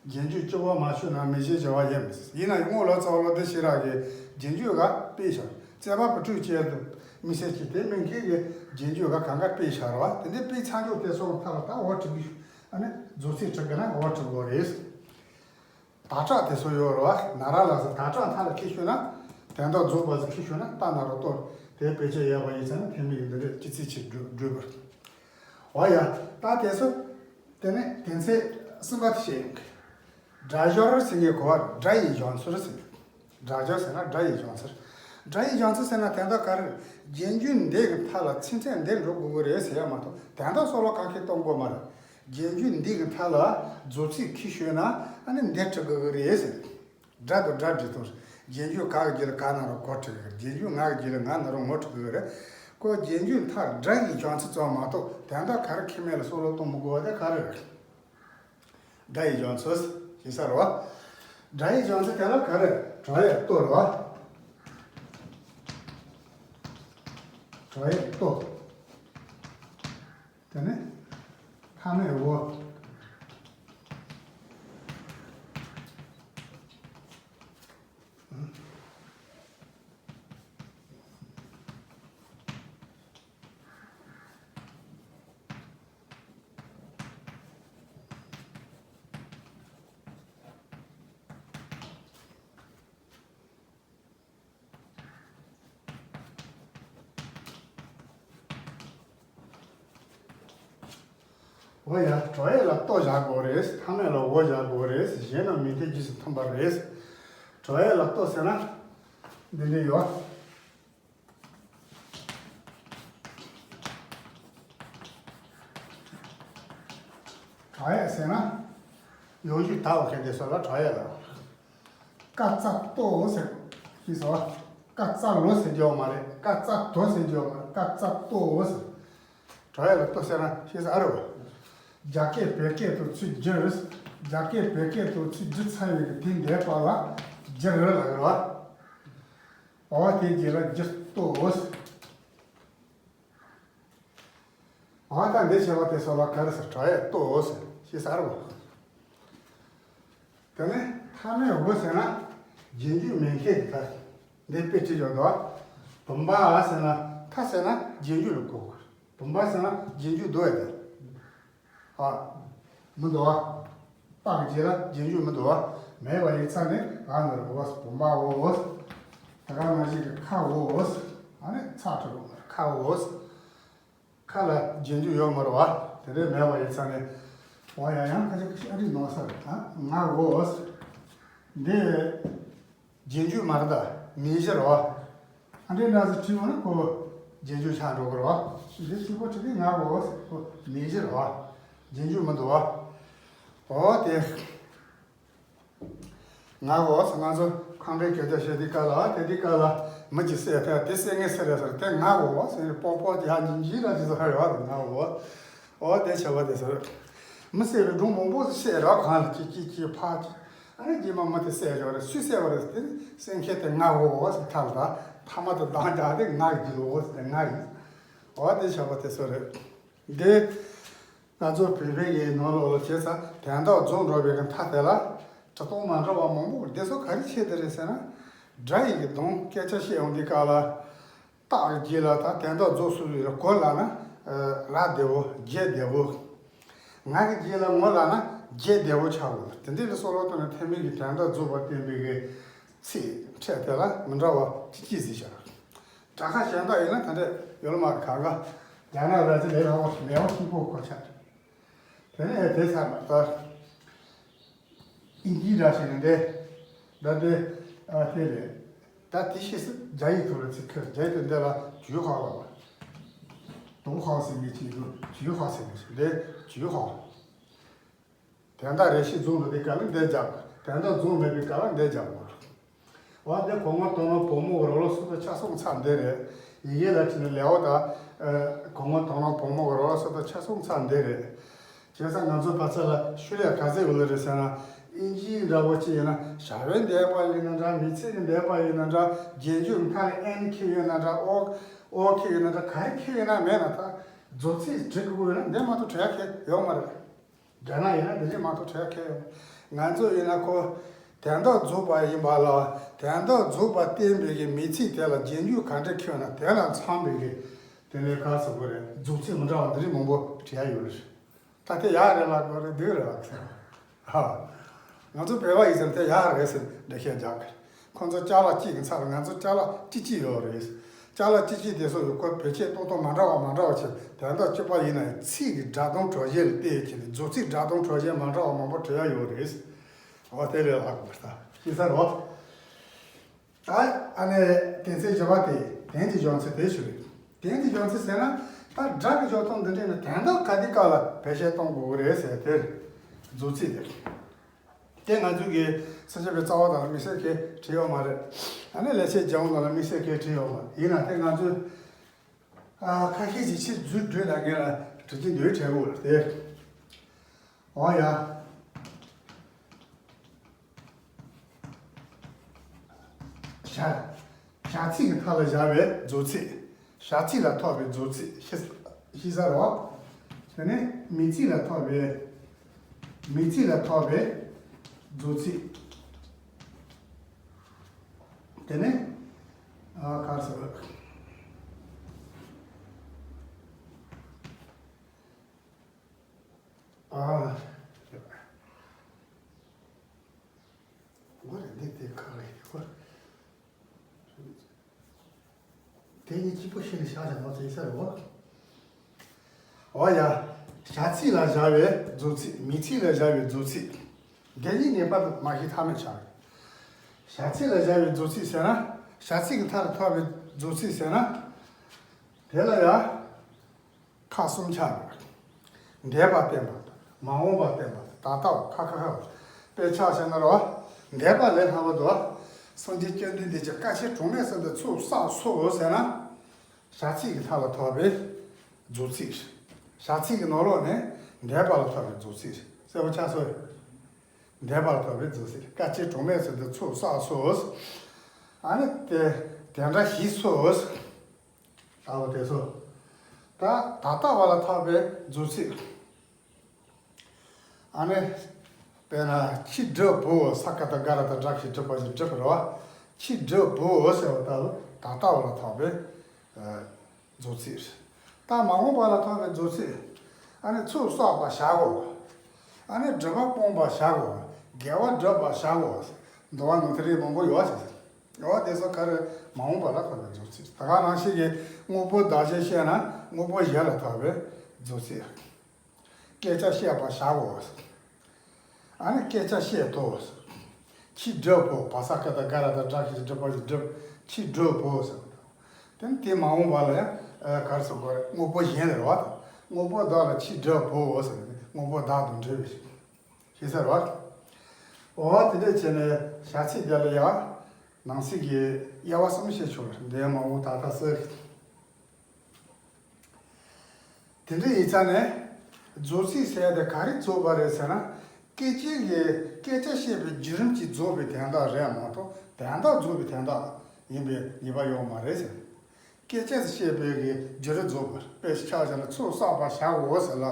རྗེས་འཇུག་སྤྱི་བོ་མ་ཆོད་ན་མི་ཤེས་བྱ་བ་ཡིན། ཡིན་ན་ཡང་སྔོན་ལ་རྩ་བ་ལོ་དེ་ཤེས་རག་གི་རྗེས་འཇུག་ག་དཔེ་བཞག་བཙས་པ་བུ་ཕྲུག་ཅེས་དུ་མི་ཤེས་ཀྱི་དེ་མིན་མཁན་གྱི་རྗེས་འཇུག་ག་གང་ག་དཔེ་བཞག་ར་བ་དེ་འདྲའི་དཔེ་ཚང་འཇོག་དེ་སོགས་མཐའ་ལ་ད་འོ་དྲུག་གི་ཨ་ནི་རྫོགས་ཚིག་དྲུག་གི་ན་འོ་དྲུག་གོ་རེད། དག་སྒྲ་དེ་ཚོ་ཡོད་ར་བ་ན་ར་ལ་སོགས་དག་སྒྲ་མཐའ་ལ་ཁྱེར་ཤོད་ན་དོན་དག་རྫོགས་པ་ཟིག་ཁྱེར་ཤོད་ན་ད་ན་རོ་གཏོར་དེ་དཔེ་ཆ་ཡོད་པ་ཡིན་ཙང་ན་དེ་མིན་གྱི་འདི་འདྲ་ཅི་ཚིག་ཅིག་བསྒྲུབ་བསྒྲུབ་པར། འོ་ཡ། ད་དེ་ཚོ། དེ་ནས་དོན་ཚན་གསུམ་པ་དེ་བཤད་ཡོང་གི། སྒྲ་སྦྱོར་ཟེར་གྱི་གོ་བ་སྒྲ་ཡི་སྦྱོང་ཚུལ་ཟེར་གྱི། སྒྲ་སྦྱོར་ཟེར་ན་སྒྲ་ཡི་སྦྱོང་ཚུལ། སྒྲ་ཡི་སྦྱོང་ཚུལ་ཟེར་ན་དོན་དག་ག་རེ། རྗེས་འཇུག་འདི་གི་མཐའ་ལ་ཚིག་ཕྲད་འདི་འགྲོ་དགོས་ཀྱི་རེད་ཟེར་ཡ་མ་གཏོགས་དོན་དག་སོགས་ལ་གང་གིས་སྟོན་དགོས་མ་རེད། རྗེས་འཇུག་འདི་གི་མཐའ་ལ་རྫོགས་ཚིག་ཁྱེར་ཤོད་ན་ཨ་ནི་འདི་འབྲི་དགོས་ཀྱི་རེད་ཟེར། སྒྲ་དང་སྒྲ་འབྲི་སྟངས། རྗེས་འཇུག་ག་གི་རྗེས་ལ་ག་ན་རོ་གོ་བྲི་གི་རེད། རྗེས་འཇུག་ང་གི་རྗེས་ལ་ང་ན་རོ་ངོ་བྲི་གི་རེད། ཁོ་རྗེས་འཇུག་མཐར་སྒྲ་ཡི་སྦྱོང་ཚུལ་ཙམ་མ་གཏོགས་དོན་དག་ག་རེ་ཁེ་མེད་ལ་སོགས་ལོ་གཏོང་མི་དགོས་པ་དེ་ག་རེ་རེད། སྒྲ་ཡི་སྦྱོང་ཚུལ་ཞེས་ས་རེད་བ། སྒྲ་ཡི་སྦྱོང་ཚུལ་དེ་ལ་ག་རེ་སྒྲ་ཡི་ལྟོ་རེད་བ། སྒྲ་ཡི་ལྟོ། དེ་ནས་མཐའ་མེད་འོ། འོ་ཡ། སྒྲ་ཡི་ལ་ལྟོ་བཞག་དགོས་རེད། མཐའ་མེད་ལ་འོ་བཞག་དགོས་རེད། གཞན་རྣམས་མིང་མཐའི་རྗེས་སུ་མཐུན་པ་རེད། སྒྲ་ཡི་ལ་ལྟོ་ཟེར་ན། འདི་འདྲ་ཡོད། སྒྲ་ཡི་ཟེར་ན། ཡོང་རྒྱུ་དག་པ་མཁན་དེ་ཚོ་ལ་སྒྲ་ཡི་ལ། ཀ་ཙ་ལྟོ་ཟེར། ཤེས་སོང་ཨ། ཀ་ཙ་ལོ་ཟེར་རྒྱུ་མ་རེད། ཀ་ཙ་དོ་ཟེར་རྒྱུ་མ་རེད། ཀ་ཙ་ལྟོ་ཟེར། སྒྲ་ཡི་ལ་ལྟོ་ཟེར་ན་ཤེས་ས་ཨ་རོ། རྒྱ་སྐད་བོད་སྐད་དུ་ཚུར་བསྒྱུར། རྒྱ་སྐད་བོད་སྐད་དུ་ཚུར་བསྒྱུར་ཚར་བའི་དུས་འདས་པ་ལ་བསྒྱུར་ལ་རེད་བ། འོ་དེ་རྗེས་ལ་བསྒྱུར་ལྟོ་ཟེར། འོ་ད་འདི་བྱས་པ་དེ་ཚོ་ལ་ག་རེ་ཟེར། སྒྲ་ཡི་ལྟོ་ཟེར། ཤེས་ས་ཨ་རོ། དེ་ནས་མཐའ་མེད་འོ་ཟེར་ན་རྗེས་འཇུག་མེད་མཁན་གྱི་མཐའ། འདི་དཔེ་ཁྲིད་ཡོད་དོ། བུམ་པ་ཟེར་ན་མཐའ་ཟེར་ན་རྗེས་འཇུག་ལ་གོ་དགོས། བུམ་པ་ཟེར་ན་རྗེས་འཇུག་འདུག་ཨེ་དེ། ཨ། མི་འདུག་བ། པ་གི་རྗེས་ལ་རྗེས་འཇུག་མི་འདུག་བ། མེད་པ་ཡིན་ཙང་ནི་ཨ་ནི་རེད། འོ། བུམ་པ་འོ། ད་ག་ནང་བཞིན་གྱི་ཁ་འོ། ཨ་ནི་ཚ་དྲི་རུང་ཁ་འོ། ཁ་ལ་རྗེས་འཇུག་ཡོད་མ་རེད་བ། དེ་འདྲའི་མེད་པ་ཡིན་ཙང་ནི། འོ་ཡ། ཡང་ཁ་ཅིག་ཤ་རིག་ནོར་ས་རེད། ཨ། ང་འོ། འདི། རྗེས་འཇུག་མ་རེད་ད། མིང་གཞི་རེད་བ། ཨ་འདྲའི་འདྲ་ཟེར་བྲིས་ཡོང་ན་ཁོ་རྗེས་འཇུག་ཆགས་འགྲོ་གི་རེད་བ། འདི་གཅིག་པོ་བྲིས་དུས་ང་འོ་ཟེར། ཁོ་མིང་གཞི་རེད་བ། རྗེས་འཇུག་མི་འདུག་བ། འོ་དེ། ང་འོ་ཟེར། ང་ཚོ་ཁང་པའི་སྐད་ཆ་བཤད་དུས་སྐབས་ལ། དེ་དུས་སྐབས་ལ་མི་གཅིག་བསད་ཐལ། དེ་བསད་ངས་བསད་རེད་ཟེར། དེ་ང་འོ་ཟེར་ནས་པོག་པོག་དེ་ཡར་འཇིག་འཇིག་ར་ཅིག་ཟེར་ཡོད་རེད། ང་འོ། འོ་དེ་བྱ་བ་དེ་ཟེར། མི་བསད་པའི་སྒྲུང་མང་པོ་བཤད་ར། གང་ལ་ཅིག་ཅིག་ཅིག་ཕར་ཅིག་ཨ་ནི་རྗེས་མ་མི་དེ་བསད་ཡོད་རེད། སུས་བསད་པ་རེད་ཟེར་དུས་ནི་བསད་མཁན་དེ་ང་འོ་ཟེར། ཐ་ལ་ད་ཐ་མ་དེ་འདང་རྒྱག་དེ་ང་གི་འོ་ཟེར། ང་ཡིན། འོ་དེ་བྱ་བ་དེ་ཚོ་རེད། འདི་ང་ཚོ་བོད་པའི་ཡི་ནང་ལོགས་ལ་བྱས་ཙང་དོན་དག་རྫོགས་འགྲོ་བའི་གི་མཐའ་དེ་ལ་གྲུབ་སྟངས་མ་འདྲ་བ་མང་པོ། འདི་ཚོ་ག་རེ་བྱས་དེ་རེད་ཟེར་ན། སྒྲ་ཡི་གི་གདངས། སྐད་ཆ་བཤད་ཡོང་དུས་སྐབས་ལ། རྟགས་ཀྱི་རྗེས་ལ་ད་དོན་དག་རྫོགས་སོང་ཟེར། གོ་ལབ་ན་ཨ་ར་བདེ་བོ། རྒྱ་བདེ་བོ། ང་གི་རྗེས་ལ་ངོ་ལབ་ན་རྒྱ་བདེ་བོ་ཆགས་དགོས། དེ་འདྲའི་ལ་སོགས་ལོག་ཐོག་ནས་ཐེག་དམན་གྱི་དོན་དག་རྫོགས་པ་བསྟན་པའི་གི་ཚིག་ཕྲད་དེ་ལ་མི་འདྲ་བ་ཅི་ཅི་ཟིག་བྱ། དྲ་ཁ་གཞན་དག་ཡིན་ན་ད་འདྲ་ཡོད་མ་རེད། གང་ག་རྒྱ་ནག་ར་ཅི་ལས་ལྷག་པ་ལས་པ་ཤིང་ཕོ་ཁོ་ཆགས། དེ་ནས་དེ་ཚར་མ་ད། ཨིན་ཇིའི་སྒྲ་ཞིག་ནི་འདི། ད་འདི། ཨ་དེ་རེད། ད་དེ་ཤེས་སུ་རྒྱ་ཡིག་ཐོག་ལ་ཚིག་ཁུར། རྒྱ་ཡིག་ཏུ་འདི་ལ་ཇུས་ཧོ་ལ། ཏུང་ཧོ་ཟེར་མི་ཅིག་འདུག་ཇུས་ཧོ་ཟེར་མི་ཞིག་འདི་ཇུས་ཧོ། དོན་དག་རེ་ཞིག་རྫོགས་འགྲོ་དུས་སྐབས་ལ་འདི་རྒྱག་དགོས། དོན་དག་རྫོགས་མེད་པའི་སྐབས་ལ་འདི་རྒྱག་དགོས། འོ་འདི་གོ་ངོ་དོན་ལོག་བོགས་མོ་རོ་ལོ་སོ་སོ་ཆ་སོང་ཚར་འདི་རེད། ཡི་གེ་ལ་བྲིས་ན་ལེའོ་ད། ཨ་གོ་ངོ་དོན་ལོག་བོགས་མོ་རོ་ལོ་སོ་སོ་ཆ་སོང་ཚར་འདི་རེད། བྱས་ཙང་ང་ཚོ་བར་ཚ་ལ་ཤུལ་ལས་ག་ཚད་ཡོད་ལེ་རེད་ཟེར་ན། ཨིན་ཇིའི་འདྲ་བོ་ཅིག་ཡིན་ན་བྱ་བའི་འདས་པ་ཡིན་ན་འདྲ། མི་ཚེ་གི་འདས་པ་ཡིན་ན་འདྲ། རྗེས་འཇུག་མཐའ་ལ་ཨེན་འཁྱེར་ཡོད་ན་འདྲ། ཨོ་ཨོ་འཁྱེར་ཡོད་ན་འདྲ། ག་རེ་འཁྱེར་ཡོད་ན་མེད་ན། ད་རྫོགས་ཚིག་འབྲི་དགོས་ཡོད་ན་འདི་མ་གཏོགས་བྲི་ཡ་གང་ཡང་ཡོད་མ་རེད། རྒྱ་ནག་ཡིན་ན་འདི་འདྲ་མ་གཏོགས་བྲི་ཡ་གང་ཡང་ཡོད། ང་ཚོ་ཡིན་ན་ཁོ་དོན་དག་རྫོགས་པ་ཡིན་པ་ལ། དོན་དག་རྫོགས་པ་བསྟན་པའི་གི་མི་ཚེ་དེ་ལ་རྗེས་འཇུག་ག་འདྲ་འཁྱེར་ན་དེ་ལ་འཚམ་པའི་གི། དེ་ནས་ག་ཟེར་དགོས་རེད། རྫོགས་ཚིག་མི་འདྲ་བ་འདི་འདྲ་མང་པོ་བྲི་ཡ་ཡོད་རེད། ད་དེ་ཡག་རེད་ལབ་དགོས་རེད། སྡུག་རེད་ལབ་དགོས་རེད། ཨ། ང་ཚོ་བོད་པ་ཡིན་ཙང་དེ་ཡག་རེད་ཟེར་འགྲེལ་བཤད་རྒྱག་གི། ཁོང་ཚོ་ཅ་ལག་གཅིག་གི་ཚབ་ལ་ང་ཚོ་ཅ་ལག་གཅིག་གཅིག་ཡོད་རེད། ཅ་ལག་གཅིག་གཅིག་དེ་ཚོ་ཡོད་ཁོ་བེད་སྤྱད་ཏོག་ཏོག་མ་འདྲ་བ་མ་འདྲ་བ་བྱས། དོན་དག་གཅིག་པ་ཡིན་ན་ཡང་ཚིག་གི་སྒྲ་གདངས་དྲོད་གཤེར་ལ་བལྟས་བྱས་ནས་རྫོགས་ཚིག་སྒྲ་གདངས་དྲོད་གཤེར་མ་འདྲ་བ་མང་པོ་བྲི་ཡ་ཡོད་རེད། འོ་དེ་ལས་ལྷག་པ་ད་ཤེས་ས་རོ། ད་ཨ་ནི་དོན་ཚན་བཞི་པ་དེ་དོན་གྱི་སྦྱོང་ཚུལ་དེ་ཞུ་རེད། དོན་གྱི་སྦྱོང་ཚུལ་ཟེར་ན། ད་སྒྲ་གི་སྦྱོར་སྟངས་འདི་འདྲས་ནི་དོན་དག་ག་དུས་སྐབས་ལ་བེད་སྤྱད་གཏོང་དགོས་ཀྱི་རེད་ཟེར་དེ་རེད། རྫོགས་ཚིག་དེ་རེད། དེ་ང་ཚོའི་གི་ས་སྐྱ་པའི་རྩ་བ་དང་དམིགས་བསལ་གྱི་བྲིས་ཡོད་མ་རེད། ཨ་ནི་ལེགས་བཤད་ལྗོན་དབང་ནང་ལ་དམིགས་བསལ་གྱི་བྲིས་ཡོད་མ་རེད། ཡིན་ན་དེ་ང་ཚོས་ཨ་ཁ་ཤས་ཤིག་ཕྱིར་བསྡུས་བསྡུས་ལ་ངེས་ལ་བྲི་གི་འདུག་བྲིས་དགོས་རེད་དེ། འོ་ཡ། བྱ། བྱ་ཚིག་གི་མཐའ་ལ་བཞག་པའི་རྫོགས་ཚིག་བྱ་ཚིག་ལ་ཐོགས་པའི་རྫོགས་ཚིག་ཤེས། ཤེས་ས་རོ། དེ་ནས་མི་ཚིག་ལ་ཐོགས་པའི། མི་ཚིག་ལ་ཐོགས་པའི་རྫོགས་ཚིག་དེ་ནས་ཨ་ག་རེ་ཟེར། ཨ། འོ་རེད། འདི་དེ་ག་རེ་ཡོད། དེ་ནི་གཅིག་པོ་ཤེས་ནས་བཞག་བཞག་ན་ཚེ་ས་རེད་བ། འོ་ཡ། བྱ་ཚིག་ལ་བཞག་པའི་རྫོགས་ཚིག་མི་ཚིག་ལ་བཞག་པའི་རྫོགས་ཚིག་འདི་གཉིས་ངེས་པར་དུ་མ་ཤེས་ཐབས་མེད་ཆགས་རེད། བྱ་ཚིག་ལ་བཞག་པའི་རྫོགས་ཚིག་ཟེར་ན། བྱ་ཚིག་གི་མཐའ་ལ་ཐོགས་པའི་རྫོགས་ཚིག་ཟེར་ན། དེ་ལ་ཡ། ཁག་གསུམ་ཆགས་འདུག་འདས་པ་བསྟན་པ། མ་འོངས་པ་བསྟན་པ། ད་ལྟ་བ། ཁ་ཁ་ཁ། དཔེ་ཆ་བཞག་ན་རོ། འདས་པ་ལས་སླ་བོ་འདུག་སངས་རྒྱས་བཅོམ་ལྡན་འདས་ཀྱིས་བཀའ་ཆེན་གྲངས་མེད་གསུམ་དུ་ཚོགས་བསགས་སོ་ཟེར་ན། བྱ་ཚིག་གི་མཐའ་ལ་ཐོགས་པའི་རྫོགས་ཚིག་བྱ་ཚིག་གི་ནང་ལོགས་ནས་འདས་པ་ལ་ཐོགས་པའི་རྫོགས་ཚིག་གསལ་པོ་ཆགས་སོང་། འདས་པ་ལ་ཐོགས་པའི་རྫོགས་ཚིག་བཀའ་ཆེན་གྲངས་མེད་གསུམ་དུ་ཚོགས་བསགས་སོ། ཨ་ནི་དེ་དེ་འདྲ་ཞིག་སོ། ལྟ་བུ་དེ་ཚོ། ད་ད་ལྟ་བ་ལ་ཐོགས་པའི་རྫོགས་ཚིག་ཨ་ནི། དཔེར་ན་ཁྱི་འབྲི་བོ། ས་ཀ་བཏགས་སྒ་ར་བཏགས་སྒྲ་གི་སྒྲི་བ་ཞིག་འབྲི་བ་རེད་བ། ཁྱི་འབྲི་བོ་ཟེར་བ་ལྟ་བུ་ད་ལྟ་བ་ལ་ཐོགས་པའི་རྫོགས་ཚིག་ད་མ་འོངས་པ་ལ་ཐོབ་པའི་རྫོགས་ཚིག་ཨ་ནི་ཚོགས་བསགས་པར་བྱའོ། ཨ་ནི་སྒྲིབ་པ་སྤོང་བར་བྱའོ། དགེ་བ་སྒྲུབ་པར་བྱའོ། འདུལ་བ་ནང་དེ་རིགས་མང་པོ་ཡོད་ཟེར། འོ་དེ་ཚོ་ག་རེ་མ་འོངས་པ་ལ་ཐོབ་པའི་རྫོགས་ཚིག་ད་ག་ནང་བཞིན་གྱི་དངོས་པོ་བདག་གཞན་ཤེས་ན་དངོས་པོ་གཞན་ལ་ཐོབ་པའི་རྫོགས་ཚིག་སྐད་ཆ་བཤད་པར་བྱའོ། ཨ་ནི་སྐད་ཆ་བཤད་དོ། ཁྱི་སྒྲུབ་པོ། བ་ས་ཀ་བཏགས་སྒ་ར་བཏགས་སྒྲ་གི་སྒྲུབ་པ་ཞིག་སྒྲུབ། ཁྱི་སྒྲུབ་པོ་ཟེར་བ་དང་། དེ་ནི་དེ་མ་འོངས་པ་ལ་ཡང་ག་རེ་ཟེར་དགོས་རེད། དངོས་པོ་གཞན་ལ་རེད་བ། དངོས་པོ་བདག་ལ་ཁྱི་སྒྲུབ་པོ་ཟེར་ནས་དངོས་པོ་བདག་དང་འབྲེལ་བའི་ཞེས་ཟེར་བ། འོ་དེ་འདྲ་བྱས་ནས་བྱ་ཚིག་དེ་ལ་ཡང་ནང་གསེས་ཀྱི་དབྱེ་བ་གསུམ་བཤད་ཆོག་འདས་མ་འོངས་ད་ལྟ་སྲིད། དེ་འདྲ་ཡིན་ཙང་ནས། རྫོགས་ཚིག་ཟེར་ཡ་དེ་ག་རེ་རྫོགས་པ་རེད་ཟེར་ན། སྐད་ཅིག་གིས་སྐད་ཆ་བཤད་པའི་བརྒྱུད་རིམ་གྱིས་རྫོགས་པའི་དོན་དག་རེད་མ་གཏོགས་དོན་དག་རྫོགས་པའི་དོན་དག་ཡིན་པའི་ངེས་པ་ཡོད་མ་རེད་ཟེར། སྐད་ཆ་བཤད་པའི་གི་བརྒྱུད་རིམ་རྫོགས་པ་རེད། དཔེ་ཆ་བཞག་ན་ཚོགས་བསགས་པར་བྱའོ་ཟེར་ལ།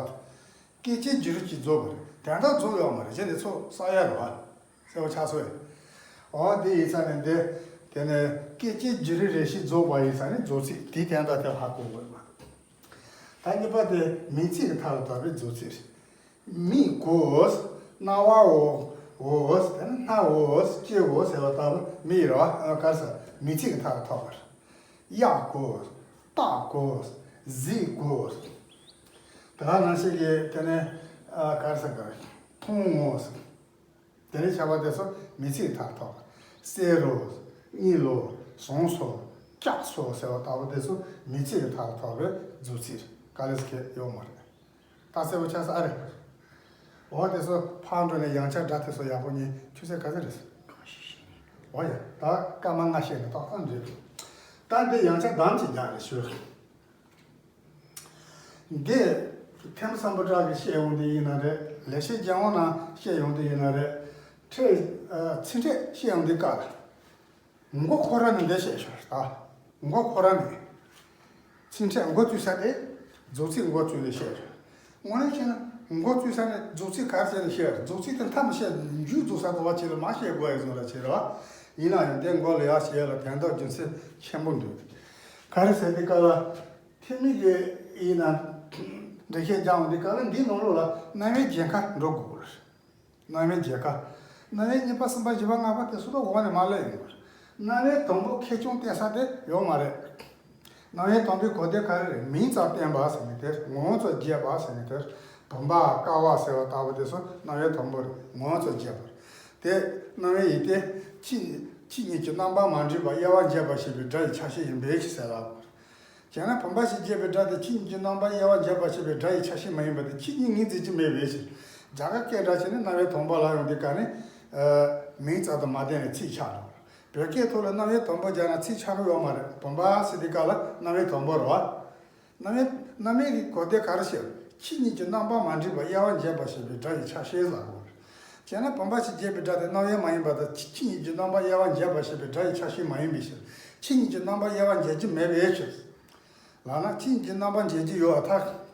སྐད་ཅིག་བརྒྱུད་རིམ་གྱིས་རྫོགས་པ་རེད། དོན་དག་རྫོགས་ཡོད་མ་རེད། གཞི་ནས་ཚོགས་བསགས་ཡ་རེད་བ། གསལ་པོ་ཆགས་སོང་ངས། འོ་དེ་ཡིན་ཙང་ནས་འདི། དེ་ནས་སྐད་ཅིག་བརྒྱུད་རིམ་རེ་ཞིག་རྫོགས་པ་ཡིན་ཙང་ནས་རྫོགས་ཚིག་དེའི་དོན་དག་དེ་ཧ་གོ་དགོས་མ། ད་གཉིས་པ་དེ་མིང་ཚིག་གི་མཐའ་ལ་ཐོབ་པའི་རྫོགས་ཚིག་རེད། མིག་གོ། རྣ་བའོ། འོ། དེ་ནས་སྣའོ། ལྕེའོ་ཟེར་བ་ལྟ་བུ་མིག་རེད་བ། ག་རེ་ཟེར། མིང་ཚིག་གི་མཐའ་ལ་ཐོབ་པ་རེད། གཡག་གོ། སྟག་གོ། གཟིག་གོ། ད་ག་ནང་བཞིན་གྱི་དེ་ནས་ག་རེ་ཟེར་དགོས་རེད། མཐོང་ངོ་། དེ་ནས་བྱ་བ་དེ་ཚོ་མིང་ཚིག་མཐའ་ཐོག་གསེར་རོ། གཉིད་ལོ། ཟོང་སོ། སྐྱག་སོ་ཟེར་བ་ལྟ་བུ་དེ་ཚོ་མིང་ཚིག་མཐའ་ཐོག་པའི་རྫོགས་ཚིག་ག་ལེ་ཟེར་མཁན་ཡོད་མ་རེད། ད་གསལ་པོ་ཆགས་ས་ཨ་རེད། འོ་དེ་ཚོ་ཕར་འགྲོ་ནས་ཡང་བསྐྱར་སྒྲ་དེ་ཚོ་ཡག་པོ་ཉན། ཆུ་ཚོད་ག་ཚོད་རེད། འོ་ཡ། ད་སྐར་མ་ལྔ་བཤད་ནས་ཏག་ཏག་འགྲིག་ད་འདི་ཡང་བསྐྱར་གདམ་གཅིག་རྒྱག་རེ་ཞུ། འདི་ཐེམ་སམ་བྷོ་ཊ་གིས་བཤད་ཡོང་དུས་ཡིན་ན་རེད། ལེགས་བཤད་ལྗོན་དབང་ནང་བཤད་ཡོང་དུས་ཡིན་ན་རེད། ཕྲད། ཨ། ཚིག་ཕྲད་བཤད་ཡོང་དུས་སྐབས་ལ་མགོ་ཁོ་རང་ནས་འདི་བཤད་ཤོག་ད་མགོ་ཁོ་རང་ནས། ཚིག་ཕྲད་མགོ་བཙུགས་ས་དེ་རྫོགས་ཚིག་མགོ་བཙུགས་ནས་བཤད་ཤོག་དངོས་གནས་བཤད་ན་མགོ་བཙུགས་ས་ནས་རྫོགས་ཚིག་ག་རེ་བྱས་ནས་བཤད། རྫོགས་ཚིག་དེ་མཐའ་མ་བཤད། མཇུག་རྫོགས་ས་དེ་བ་ཅིག་ལ་མ་བཤད་དགོས་ཡ་བཟོ་འདྲ་བྱས་རེད་བ། ཡིན་ན་ཡང་དེ་མགོ་ལ་ཡར་བཤད་ཡ་ལ་དོན་དག་རྒྱུ་མཚན་ཆེན་པོ་འདུག་ག་རེ་ཟེར་དུས་སྐབས་ལ། ཐེག་དམན་གྱི་ཡིན་ན་འགྲེལ་བཤད་རྒྱག་འོང་དུས་སྐབས་ལ་འདིའི་ནང་ལོགས་ལ་རྣམ་དབྱེ་བརྒྱད་ཀ་འགྲོ་དགོས་རེད། རྣམ་དབྱེ་བརྒྱད་ཀ་རྣམ་དབྱེ་གཉིས་པ་གསུམ་པ་བཞི་པ་ལྔ་པ་དེ་ཚོ་ད་འོག་ནས་མར་སླེབས་ཡོང་གི་རེད། རྣམ་དབྱེ་དང་པོ་ཁེ་གྱོང་བསྟན་ས་དེ་ཡོད་མ་རེད། རྣམ་དབྱེ་དང་པོའི་གོ་དོན་ག་རེ་རེད། མིང་ཙམ་བསྟན་པ་ཟེར་ནི་དེ། ངོ་བོ་ཙམ་བརྗོད་པ་ཟེར་ནི་དེ། བུམ་པ་ཀ་བ་ཟེར་བ་ལྟ་བུ་དེ་ཚོ་རྣམ་དབྱེ་དང་པོ་རེད། ངོ་བོ་ཙམ་བརྗོད་པ་རེད། དེ་རྣམ་དབྱེ་ཡིན་ཏེ། ཆོས་ཆོས་ཉིད་ཀྱི་རྣམ་པ་མ་འདྲེས་པ་དབྱེ་བ་འབྱེད་པར་བྱེད་པའི་སྒྲ་ཡི་ཆ་ཤས་ཡིན་པའི་ཕྱིར་ཟེར་ལ། བྱས་ན་བུམ་པ་ཞེས་བརྗོད་པའི་སྒྲ་དེ་ཆོས་ཉིད་ཀྱི་རྣམ་པ་དབྱེ་བ་འབྱེད་པར་བྱེད་པའི་སྒྲ་ཡི་ཆ་ཤས་མ་ཡིན་པ་དེ་ཆོས་ཉིད་ངོས་འཛིན་གྱི་མེད་པའི་ཕྱིར། རྒྱ་གར་སྐད་སྒྲ་བྱས་ནས་རྣམ་དབྱེ་དང་པོ་ལ་ཡོང་དུས་ག་ནས། ཨ། མིང་ཙམ་དུ་མ་བསྟན་ནས་ཚིག་ཆགས་འགྲོ། བོད་སྐད་ཐོག་ལ་རྣམ་དབྱེ་དང་པོ་སྦྱར་ན་ཚིག་ཆགས་ཀྱི་ཡོད་མ་རེད། བུམ་པ་ཟེར་དུས་སྐབས་ལ་རྣམ་དབྱེ་དང་པོ་རེད་བ། རྣམ་དབྱེ་རྣམ་དབྱེ་གི་གོ་དོན་ག་རེ་བཤད། ཆོས་ཉིད་ཀྱི་རྣམ་པ་མ་འདྲེས་པ་དབྱེ་བ་འབྱེད་པར་བྱེད་པའི་སྒྲ་ཡི་ཆ་ཤས་ལ་གོ་རེད། བྱས་ན་བུམ་པ་ཞེས་བརྗོད་པའི་སྒྲ་དེ་རྣམ་དབྱེ་མ་ཡིན་པ་དང་ཆོས་ཉིད་ཀྱི་རྣམ་པ་དབྱེ་བ་འབྱེད་པར་བྱེད་པའི་སྒྲ་ཡི་ཆ་ཤས་མ་ཡིན་པའི་ཕྱིར། ཆོས་ཉིད་ཀྱི་རྣམ་པ་དབྱེ་བ་འབྱེད་ཀྱི་མེད་པའི་ཕྱིར། ལབ་ན་ཆོས་ཉིད་ཀྱི་རྣམ་པ་འབྱེད་ཀྱི་ཡོད་པར་ཐལ།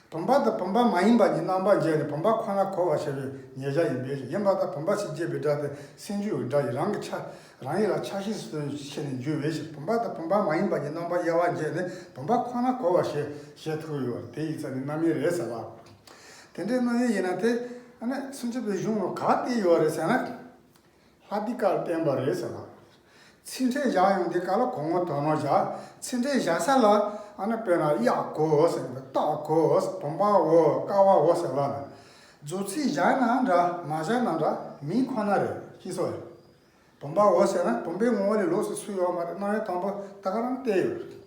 བུམ་པ་དང་བུམ་པ་མ་ཡིན་པ་གཉིས་རྣམ་པར་འབྱེད་ནས་བུམ་པ་ཁོ་ན་གོ་བར་བྱེད་པའི་ཉེར་བཞག་ཡིན་པས། ཡིན་པ་དང་བུམ་པ་ཞེས་བརྗོད་པའི་སྒྲ་དེ་སེམས་བྱུང་བའི་སྒྲ་ཡིས་རང་གི་ཆ་རང་ཡིད་ལ་ཆ་ཤས་སུ་ཕྱེ་ནས་འཇུག་པའི་ཕྱིར། བུམ་པ་དང་བུམ་པ་མ་ཡིན་པ་གཉིས་རྣམ་པར་དབྱེ་བ་འབྱེད་ནས་བུམ་པ་ཁོ་ན་གོ་བར་བྱེད་བྱེད་ཐུབ་ཀྱི་ཡོད་པ་དེ་ཡིན་ཙང་ནི་རྣམ་དབྱེ་རེད་ཟེར་ལ། དེ་འདྲའི་རྣམ་དབྱེ་ཡིན་ན་དེ་ཨ་ནི་སུམ་ཅུ་པའི་གཞུང་ལ་ག་བལྟས་ཡོད་རེད་ཟེར་ན། ལྷག་བསྡུས་སྐབས་ལ་བསྟན་པ་རེད་ཟེར་ལ། ཚིག་ཕྲད་བཞག་ཡོང་དུས་སྐབས་ལ་གོ་ངོ་དོན་སྣོད་བཞག་ཚིག་ཕྲད་བཞག་ས་ལ་ཨ་ནི་དཔེར་ན་གཡག་གོ་ཟེར་གི་འདུག་སྟག་གོ་ཟེར། བུམ་པའོ། ཀ་བའོ་ཟེར་ལ་ནི། རྫོགས་ཚིག་བཞག་ན་འདྲ་མ་བཞག་ན་འདྲ་མིང་ཁོ་ན་རེད། ཤེས་སོང་ངས། བུམ་པའོ་ཟེར་ན་བུམ་པའི་ངོ་བོ་ལས་ལོགས་སུ་ཚུད་ཡོད་མ་རེད། རྣམ་དབྱེ་དང་པོ་ད་ག་རང་བསྟན་ཡོད་རེད།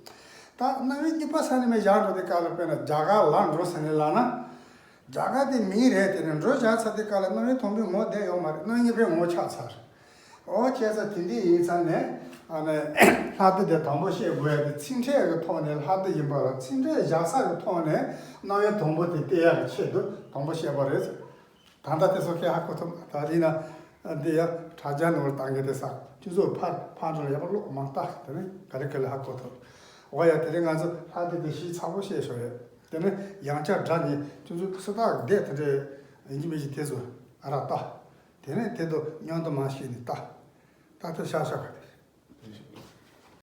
ད་རྣམ་དབྱེ་གཉིས་པ་ས་ནས་མར་བཞག་འགྲོ་དུས་སྐབས་ལ་དཔེར་ན་རྒྱ་གར་ལ་འགྲོ་ཟེར་ནས་ལབ་ན། རྒྱ་གར་དེ་མིང་རེད། དེ་ནས་འགྲོ་བཞག་ཚར་དུས་སྐབས་ལ་རྣམ་དབྱེ་དང་པོའི་ངོ་བོ་བསྡད་ཡོད་མ་རེད། རྣམ་དབྱེ་གཉིས་པའི་ངོ་བོ་ཆགས་ཚར། འོ་བྱས་ཙང་དེ་འདྲ་ཡིན་ཙང་ནས་ཨ་ནི་ལྷག་བསྡུས་དེ་དང་པོ་བཤད་དགོས་ཡ་དེ་ཚིག་ཕྲད་ཀྱི་ཐོག་ནས་ལྷག་བསྡུས་ཡིན་པ་ལ་ཚིག་ཕྲད་བཞག་ས་ཀྱི་ཐོག་ནས་རྣམ་དབྱེ་དང་པོ་དེ་བསྟན་ཡ་གི་ཆེད་དུ་དང་པོ་བཤད་པ་རེད། ད་ལྟ་དེ་ཚོ་སྐད་ཧ་གོ་ཐུབ། ད་ཡིན་ན་འདི་ཡ་དྲ་རྒྱ་ནང་ལ་བཏང་གི་དེ་ས་ཁྱོད་ཚོ་ཕར་ཕར་འགྲོ་ལ་ཡག་པོ་ཀློག་མ་ལྟ། དེ་ནས་ག་རེ་ག་རེ་ཧ་གོ་ཐུབ། འོ་ཡ། དེ་རིང་ང་ཚོ་ལྷག་བསྡུས་དེ་ཞིབ་ཚགས་པོ་བཤད་ཤོག་ཡ། དེ་ནས་ཡང་བསྐྱར་སྒྲ་ནི་ཁྱོད་ཚོ་སུ་དག་བསྡད་དེ་འདྲ་ཡིན་གྱི་མེད་ཀྱི་དེ་ཚོ་ཨ་ར་ལྟ། དེ་ནས་དེ་དང་མཉམ་དུ་མ་བཤད་ནས་ལྟ། ལྟ་ཐུབ་ཤག་ཤག་ག་དེ།